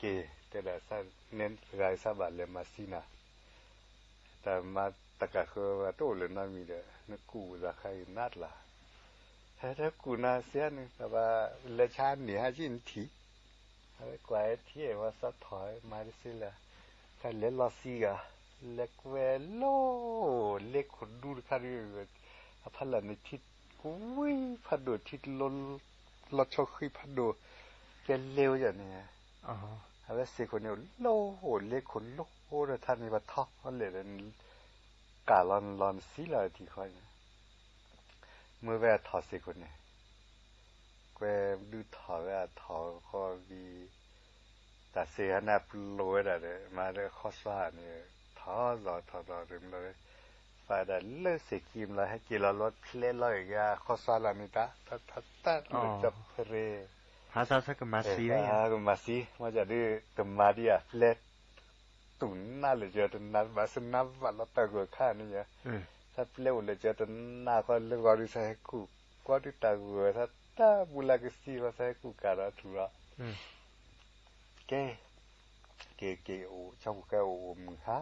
က့ၤတဲဒၣ်, နဲတဂၤစၢ်ဘၣ်လဲၤမၤသံနၤ, တၢ်မၤတကးဃၢဘၣ်တအိၣ်လၢၤနီတမံၤဒီး နကူၣ်သးခါအံၤနးတလး, ဟဲတကူၣ်နၤစ့ဧါန့ၣ် တဘၣ်လဲၤဆါန့ၢ်ဟါက့ၢ်နထံၣ်, အဝဲကွၢ်ဟဲထံၣ်ဝဲသးထီၣ်မၤတစ့လၢၤ, တၢ်လဲၤလီၤသံဂၤ, လဲၤကွဲလီၤ, လဲၤခိၣ်ဒူတခါဒီး အဖီလာ်န့ၣ်ထံကဝံၤဖးဒိၣ် ထံတလိ လီၤဆီဃံဖးဒိၣ်, ကဲလဲၤဝဲယၤန့ၣ်, အဝဲစ့ၢ်ခိၣ်န့ၣ် အိၣ်လၢအိၣ်လဲၤခိၣ်လိဒီးထါန့ၣ် ပှၤထီလဲၣ်ဒီး ကၢ်လီၤနလီၤနသံလီၤထံၣ်ဃီန့ၣ်, မ့ၢ်ဝဲအထီၣ်စ့ၢ်ခိၣ်န့ၣ် ကွဲဒုးထီၣ်ဝဲအထီၣ်ဃီဘံၤ, တၢ်စ့ၢ်ဟဲန့ၣ်ပလိာ်ဝဲဒၣ်ဒီး မၤဒီးဃီစွါန့ၣ် ထီၣ်သီၣ်ထီၣ်သီၣ်တမလီၤ, ဖးဒၣ်လၢစ့ၢ်ကံမလီၤ ဟဲက့ၤလီၤလီၤဖျဲလီၤဂ့ၤ ဃီစွါလီၤန့ၣ် တၢ်တၢ်တၢ်လၢကၠီဖရ့ ဟးစၢ်ဆၢကမၤသံဝဲ ကမၤသံ မ့ၢ်ဒ် တမၤဒ်အဖျဲ တူၢ်နးလၢာ်ကၢတနး ဘၣ်ဆၢနးဘၣ်လီၤတၢ်ဂိၢ်ခါန့ၣ်ယါ, တၢ်ပျဲအိၣ်လၢာ်ကၢတနးဃီလၢဂီၤဒုး သးဟဲကူၣ်ကွီဒုးတၢ်ဂိၢ် သးတၢ်ဘူလၢကသံဃီ သးဟဲကူၣ်ကၢ်ဒီးထူၣ်လီၤ, ကဲ က့ၤက့ၤအိၣ် ဆီဖိၣ်ဃဲအိၣ်အိၣ်မုာ်ဟါ,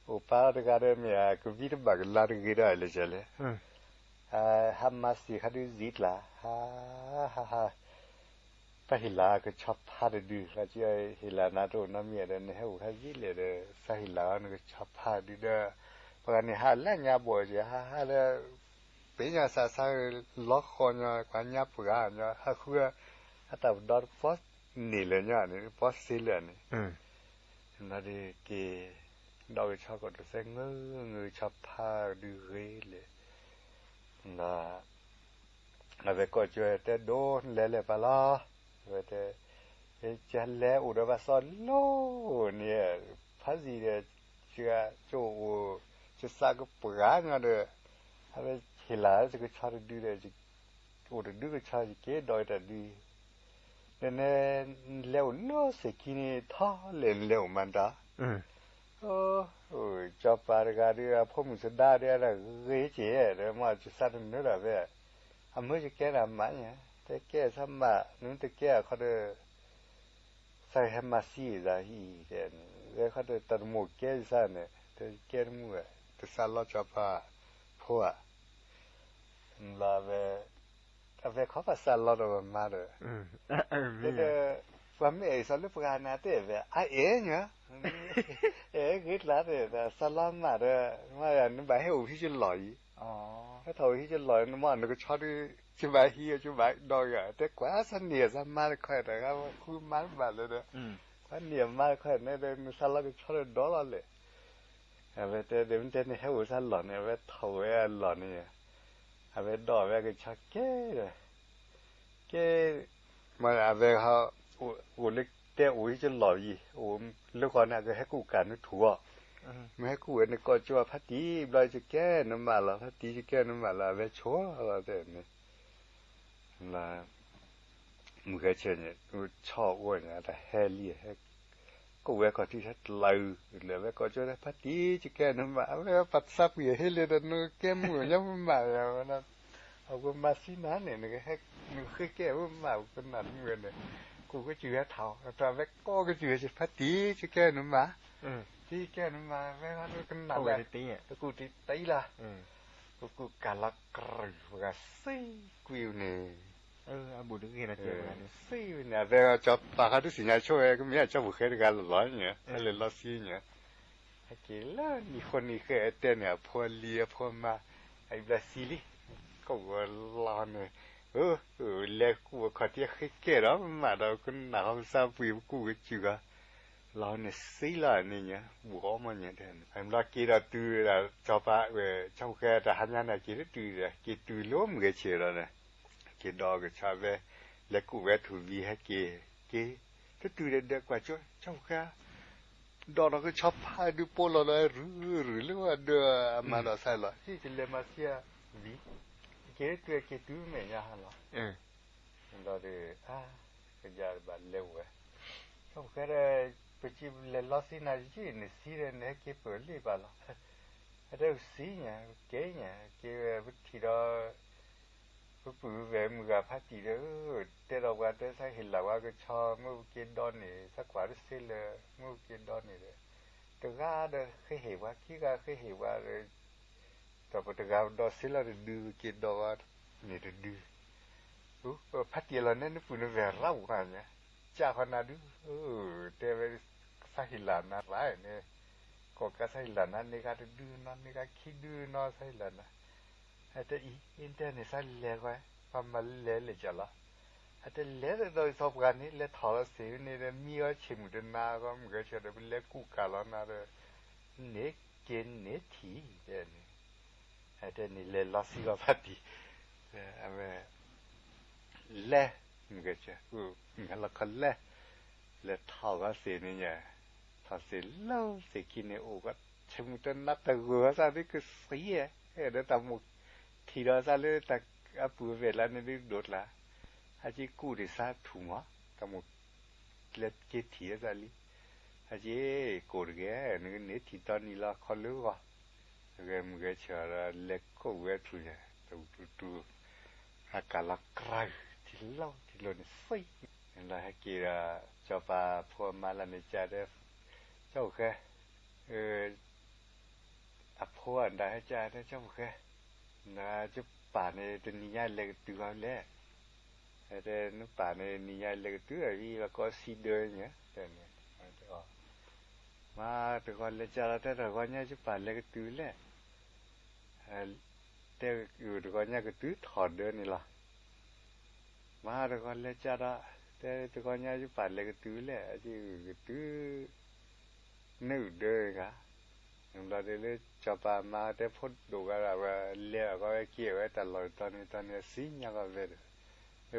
အိၣ်ပၢ်တဂၤဒီးမ့ၢ် ကဝံတဘၣ်ကလါတဂ့ၤဒီးလၢာ်ကၢလဲၣ် ဟးမၤစံာ်ခါဒုးစံာ်ကျါ ဟး ဟး ဟး တၢ်ဟ့ၣ်လၤကဆီဖါတဒု ဟ့ၣ်လၤနၤတအိၣ်နီတမံၤဒီး နဟဲအိၣ်ခါယံာ်လဲၣ်ဒီး သးဟ့ၣ်လၤအီၤနကဆီဖါဒုဒီး ပှၤဂၤန့ၣ်ဟးလၢညါဘီၣ်က့ၤ ဟးဟးလၢ ပညါစးဆါလီၤဃီညီ ပှၤညါပှၤဂၤညီ ဟးဃု အတၢ်ပဒီတပီန့ၣ်လၢာ်ညီန့ၣ် ပီစ့လၢာ်န့ၣ် ဒီးက့ၤ ဒီးကဆီကီၢ်တစဲး ငၢငၢကဆီဖါဒုဂ့ၤလဲၣ် ဒီး အဝဲကိးကၠိတဲဒိးလဲၤလဲၤပာ်လီၤ, အဝဲတဲ ကလဲၤအိၣ်ဒီးဘၣ်စီၤလိန့ၣ် ဖးစံးဒီး ကၠိအိၣ် ကစးကပှၤညီဒီး အဝဲဟ့ၣ်လၤလၢကဆီတဒုဒီး အိၣ်တဒုကဆီ ယက့ၤဒီးတၢ်ဒု ဒီးနဲ လဲၤအိၣ်လၢစ့ၢ်ကံန့ၣ် ထီလဲၣ်နလဲၤအိၣ်မၤတၢ် ကၠီၤပၤတဂၤဒီး အဖိမုၣ်သဒါဒီး အတၢ်ဂ့ၤက့ၤဒီး မ့ၢ်ကစးတနၢၤဒၣ်ဝဲ အမၢယကဲနၤမးညါ တကဲသးမး နမ့ၢ်တကဲအခီဒီး သးဟဲမၤသံသးဟံၣ်တဲန့ၣ် ဝဲခီဒီး တၢ်တမိၣ်ကဲယသးန့ၣ် တကဲတမုာ်ဝဲ တစးလီကၠီၤပၤဖိဧါ လီၤဝဲ အဝဲခီပၤစးလီဒီးဝဲမါဒီး ဒီး ပှၤမ့ၢ်အဲၣ်စီၤလၢပှၤန့ၣ် တဲဝဲ အအဲၣ်ညါ အဲၣ်ဂ့ၤကျါတဲ စးလီမးဒီး မ့ၢ်နဘၣ်ဟဲအိၣ်ဟံၣ်ကလီၢ်အံၤ ဟဲထီၣ်အိၣ်ဟံၣ်ကလီၢ် နမ့ၢ်နကဆီဒု ကဘၣ်ဟံၣ်ကဘၣ်ဒီးဂၤ တဲကွၢ်စးန့ၢ်စးမါတခီ တဂၤဃုမါတဘၣ်လၢၤဒီး ကွၢ်န့ၢ်အမါတခီန့ၣ်ဒီး နစးလီကဆီဒီးဒီလီၤလဲၣ် အဝဲတဲ ဒ်မ့ၢ်တဲန့ၣ် ဟဲအိၣ်စးလီၢ်န့ၣ် အဝဲထီၣ်ဝဲအလီၢ်န့ၣ် အဝဲဒီးအဝဲကဆီကဲဒီး ကဲ မ့ၢ်အဝဲ အိၣ်လၢတဲအိၣ်ဟံၣ်ကလီၢ်အံၤ အိၣ်လၢဃီန့ၣ် အကဟဲကူၣ်ကၢ်နထူၣ်အီၤ မ့ၢ်ဟဲကူၣ်ဝဲန့ၣ် ကိးကၠိဖါတံၢ် ဘျီယကဲနမးလီၤ ဖါတံၢ်ယကဲနမးလီၤ အဝဲဆိလီၤတဲန့ၣ် မုၢ်ဂဲၤဆၢန့ၣ် ဆီအိၣ်န့ၣ် အတၢ်ဟဲလံ ဟဲ ကိးဝဲခီၣ်ထံးဟဲတလးအုး လဲၤဝဲကိးကၠိဖါတံၢ် ယကဲနမး အဝဲပှၤသးပှံၢ်ဟ့လံဒီး နကဲမုၣ်ကညီမး အဝဲမၤသံနၤန့ၣ် နကဃ့ကဲဝဲမး ကနၣ်တမုာ်ဝဲန့ၣ် ကူၣ်ကစၢ်ဟဲထီၣ် တၢ်ဝဲကိးကစၢ်ဖါတံၢ် ယကဲနမး တံၢ်ကဲနမး ဝဲကနၣ်ဝဲ ကူၣ်တံၢ်တံၢ်လီၤ ကူၣ်ကူၣ်ကၢ်လီၤကြၢး ပှၤစံကွံာ်န့ၣ် စံန့ၣ် အဝဲကၠီၤပၤခါဒုးသ့ၣ်ညါဆိဝဲ ကမ့ၢ်အကၠီၤပူၤဃဲတဂၤလီၤလီၤန့ၣ် လဲၤလီၤသံန့ၣ် ဟဲက့ၤလၢနံၣ်ဃိနံၣ်ဃဲတဲန့ၣ် အဖိအလံၤအဖိအမါ အံၤဘျီသံလံ ကိးဝဲလီၤန့ၣ် လဲၤကူၣ်အခီၣ်ထံးဃ့ကဲဒီးမးဒီး ကနၣ်ဃီပသးပှံၢ်ပကူၣ်ကစၢ်ဂီၤ လီၤန့ၣ်သံလီၤန့ၣ်ညါ ဘူးအီၣ်မ့ၢ်ညါတဲ အံၤဘျီက့ၤဒီးတုၤဒီး ကၠီၤပၤဝဲ ကၠီၤပူၤဃဲတၢ်ဟါညါန့ၣ် က့ၤတတုၤဒီး က့ၤတုၤလၢမုၢ်ဂဲၤဆၢဒီးန့ၣ် က့ၤဒီးကဆီဝဲ လဲၤကူၣ်ဝဲထူၣ်ဝံၤဟဲက့ၤ က့ၤ တတုၤဒီးဒီးကွၢ်ကၠိ ကၠီၤပူၤဃဲ ဒီးဒီးကဆီဖါဒုးပိာ်လီၤဒီး ရုၢ်ရုၢ်လၢအဒၢးအမၤဒီးစၢ်လီၤ ဟံၣ်ကလဲၤမၤသံအဝံၤ က့ၤတုၤက့ၤတုၤမဲာ်ညါဟါလီၤ ဒီး ကယၤတဘၣ်လဲၤဝဲ ကၠီၤပူၤဃဲဒီး ပစံးလဲၤလီၤသံနၤယံၣ် နသံဒီး နဟဲက့ၤပၢၢ်လံဘၣ်လီၤ အတဲသံညါ ကဲညါ က့ၤဝဲပထံၣ်ဒီး ပပုၢ်ဝဲၢ်မုၢ်ဂၤဖးတံၢ်ဒီး တဲဒီးပှၤတဲ သးဟ့ၣ်လီၤဝဲကဆီ မ့ၢ်ပက့ၤဒိးန့ၢ် သးကွၢ်တသ့လၢၤ မ့ၢ်ပက့ၤဒိးန့ၢ်ဒီး တဂၤဒီးဃ့ဟ့ၣ်ပှၤ ခံဂၤဃ့ဟ့ၣ်ပှၤဒီး ဒီးပတဂၤပဒိးသ့လီၤတဒု ပက့ၤဒိးဝဲန့ၢ်တဒု ဖးတံၢ်လီၤနဲ နပုၢ်နဝဲၢ်ရၣ်ဝါညါ ကၢ်ဃီနၤဒု တဲဝဲ သးဟ့ၣ်လီၤနၤရၣ်န့ၣ် ကိးကး သးဟ့ၣ်လီၤနၤ န့ၢ်ဂၤတဒုနီၤ န့ၢ်ဂၤခံဒုနီၤ သးဟ့ၣ်လီၤနၤ အတဲအံၤ တဲန့ၣ် သးလဲၤဃီ ပှၤမၤလဲၤလဲၤကၢ်လီၤ အတဲလဲၤဒီး သီပှၢ်န့ၣ် လဲၤထီၣ်လီၤသ့ၣ်န့ၣ်ဒီး မံအီၤဆ့ၣ်မုၢ်တနၤဃီ မုၢ်ဂဲၤဆၢဒီး ပလဲၤကူၣ်ကၢ်လီၤနၤဒီး န့ၢ်က့ၤန့ၢ်ထံၣ် တဲန့ၣ် အတဲန့ၣ် လဲၤလီၤစံးဂီၤဖးတံၢ် အဝဲ လဲၤ မုၢ်ဂဲၤဆၢ မုၢ်ဂဲၤလီၤခီလဲၤ လဲၤထီၣ်ဂီၤသ့ၣ်န့ၣ်ညါ ထီၣ်သ့ၣ်လၢသ့ၣ်ခံန့ၣ် အိၣ်ဂီၤ ဆ့ၣ်မုၢ်တနၤတဂီၤသးဒ်ကသံဧါ ဒီးတၢ်မိၣ်ထံၣ်ဒီးသးလၢတၢ် အပုၢ်အဝဲၢ်လၢန့ၣ်ဒ်ဒိၣ်ကျါ ဟးက့ၤကူၣ်ဒံးသးထူၣ်မး တၢ်မိၣ် လဲၤက့ၤထံၣ်သးလံ ဟဲက့ၤကိးတဂ့ၤ နကန့ၢ်ထံၣ်တီနံၤလီၤခီလၢဂီၤ ဂဲၤမုၢ်ဂဲၤဆၢဒီး လဲၤကိးဝဲထူၣ်ညါ တဝူတူတူ အကးလီၤကြၢး ထံလီၤထံလိၤန့ၣ်သံ လီၤဟဲက့ၤဒီး စီၤပၤဖိအမါလၢန့ၣ်ကတဲ ကၠီဖူၣ်ဃဲ အဖိအဒၣ်ဟဲကတဲ ကၠီဖူၣ်ဃဲ နယပၢ်န့ၣ် တနံၤညါလဲၤကတုၤဃီလဲၣ် တဲနပၢ်န့ၣ် နံၤညါလဲၤကတုၤအံၤ လီၤကီးဆံဒၢညါ တဲန့ၣ် မၤတဂီၤလဲၤကဒီး တဲတဂီၤညါ ယပၢ်လဲၤကတုၤလဲၣ် တဲတဂီၤညါကတုၤထီၣ်ဒၢန့ၣ်လီၤ မၤတဂီၤလဲၤကဒီး တဲတဂီၤညါ ယပၢ်လဲၤကတုၤလဲၣ် အကတုၤ နုာ်ဒၢဂၤ ဘျီဒ်လၢ စီၤပၤမါတဲဖိဒိၣ်ဂၤဒီး အဝဲလဲၤအဂီၢ်ဝဲက့ၤဝဲ တၢ်လီၢ်တတီၤန့ၣ်တတီၤန့ၣ် အစံၣ်ညီၣ်ကီးဝဲ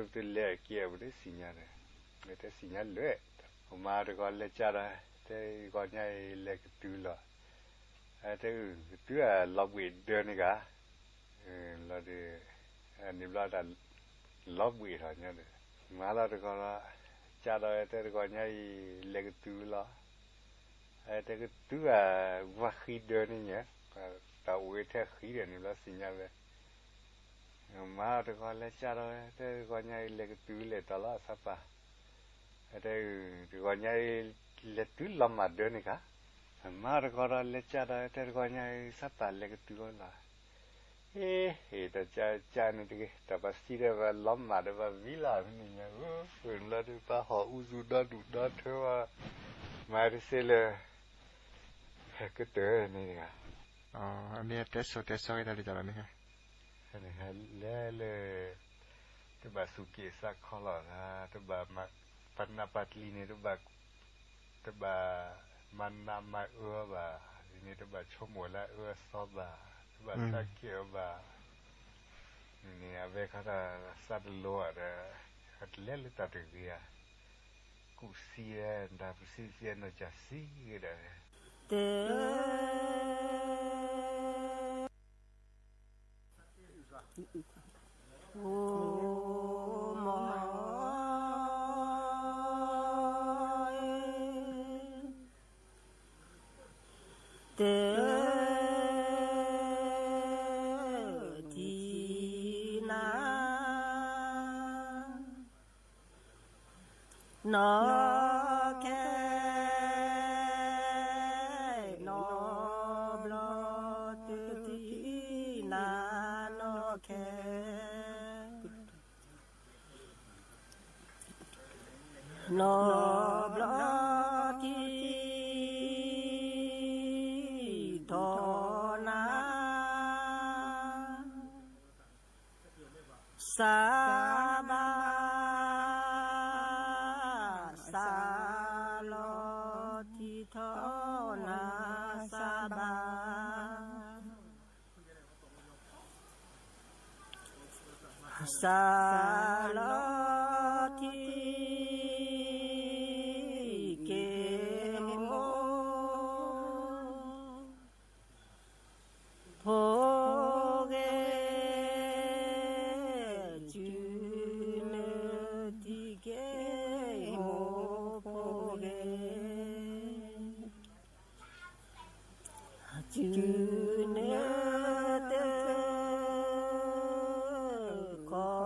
ဒီး လၢပတလဲၤက့ၤအပူၤ တစံၣ်ညီၣ်ဒီး တဲစံၣ်ညီၣ်လၢ မၤတဂီၤလဲၤကဒီး တဲတဂီၤညါအံၤလဲၤကတုၤလီၤ တဲကတုၤအလီၤဘှံးဒၢန့ၣ်ဂၤ လီၤဒုး န့ၣ်ဘျီတၢ် လီၤဘှံးထီၣ်ညါဒီး မၤလီၤတဂီၤဒီး ကဒီး တဲတဂီၤညါအံၤ လဲၤကတုၤလီၤ တဲကတုၤအဝၤဃံဒၢန့ၣ်ညါ တၢ်အိၣ်ဝဲထဲဃံဒီးန့ၣ်ဘျီစံၣ်ညါဝဲ မၤတဂီၤလဲၤကဒီး တဲတဂီၤညါအံၤ လဲၤကတုၤလဲၤတီၤလီၤသးပၢ် တဲတဂီၤညါအံၤ လဲၤတုၤလီၤမၢ်ဒၢန့ၣ်ဂၤ မၤတဂီၤဒီးလဲၤကဒီး တဲတဂီၤညါအံၤ သးပၢ်လဲၤကတုၤလီၤ အ့ ဟ့ၣ်တၢ်ကကန့ၣ်တဂ့ၤ တၢ်ပှၤစံးဒီးပှၤလီၤမၢ်ဒီးပှၤဝံၤလီၤ မ့ၢ်န့ၣ်ညါ လီၤဒုး ပှၤဟီၣ်အူသူၣ်ဒီဒူၣ်ဒီထၢဝဲ မၤတသ့လၢ ကတၢၢ်န့ၣ်တဂၤ အမ့ၢ်တဲဆိတဲဆီက့ၤတၢ်လၢကဒီးန့ၣ် လဲၤလၢ တဘၣ်သူၣ်က့ၣ်သးခီလီၤ တဘၣ်ပနၢ်ပၢၢ်တလံၤန့ၣ် တဘၣ်မၤနးမၤအၢဘၣ်, ဒ်န့ၣ်တဘၣ်ဆိကမိၣ်လၢအအၢအသီဘၣ်, တဘၣ်သးကဲအီၤဘၣ်, န့ၣ်အဝဲခီတၢ်သးတလိၤဒီး အတလဲၤလၢတၢ်တဂ့ၤဧါ, ကူၣ်သံဝဲဒၣ် ပူၤသံသံနီၢ်ကၢ်သံဂ့ၤဒီး တဲ အိ မ့ၢ် တဲ ထံၣ်နၤ နီၢ်ခဲ နီၢ်ဘျီ တထံၣ်နၤ နီၢ်ခဲ နီၢ်ဘျီ ထံၣ်ထီၣ်နၤ စၢ်ဘၣ် စၢ်လီၤ ထံၣ်ထီၣ်နၤ စၢ်ဘၣ် စၢ်လီၤ ထံၣ်က့ၤမိၢ် ဖိဂ့ၤ စုနၢတက့ၤမိၢ်ဖိဂ့ၤ စုနၢတက့ၤ ကီ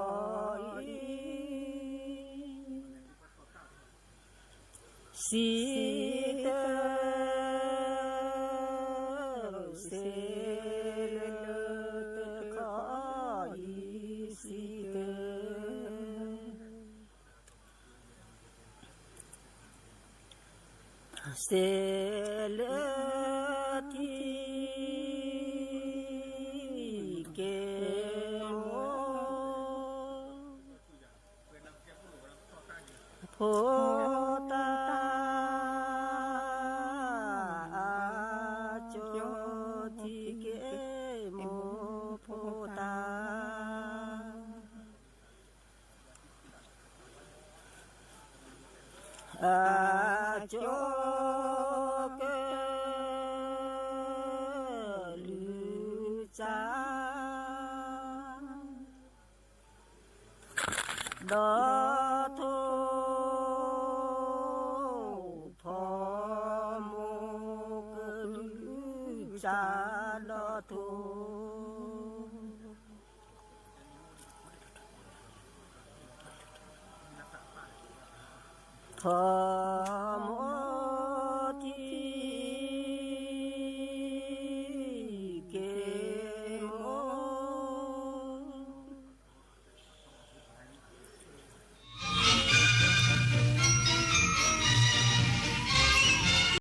စံးတၢ်, စဲးလၢတံၤ, စဲးလၢတံၤကဲမိၢ် ဖိတၢ်, အကၠီထံကဲမိၢ်ဖိတၢ်, အကၠီကလုၢ်ကၠါ ဒီးထိၣ်, ဖီမိၢ်ကလုၢ်ကၠါဒီးထိၣ်,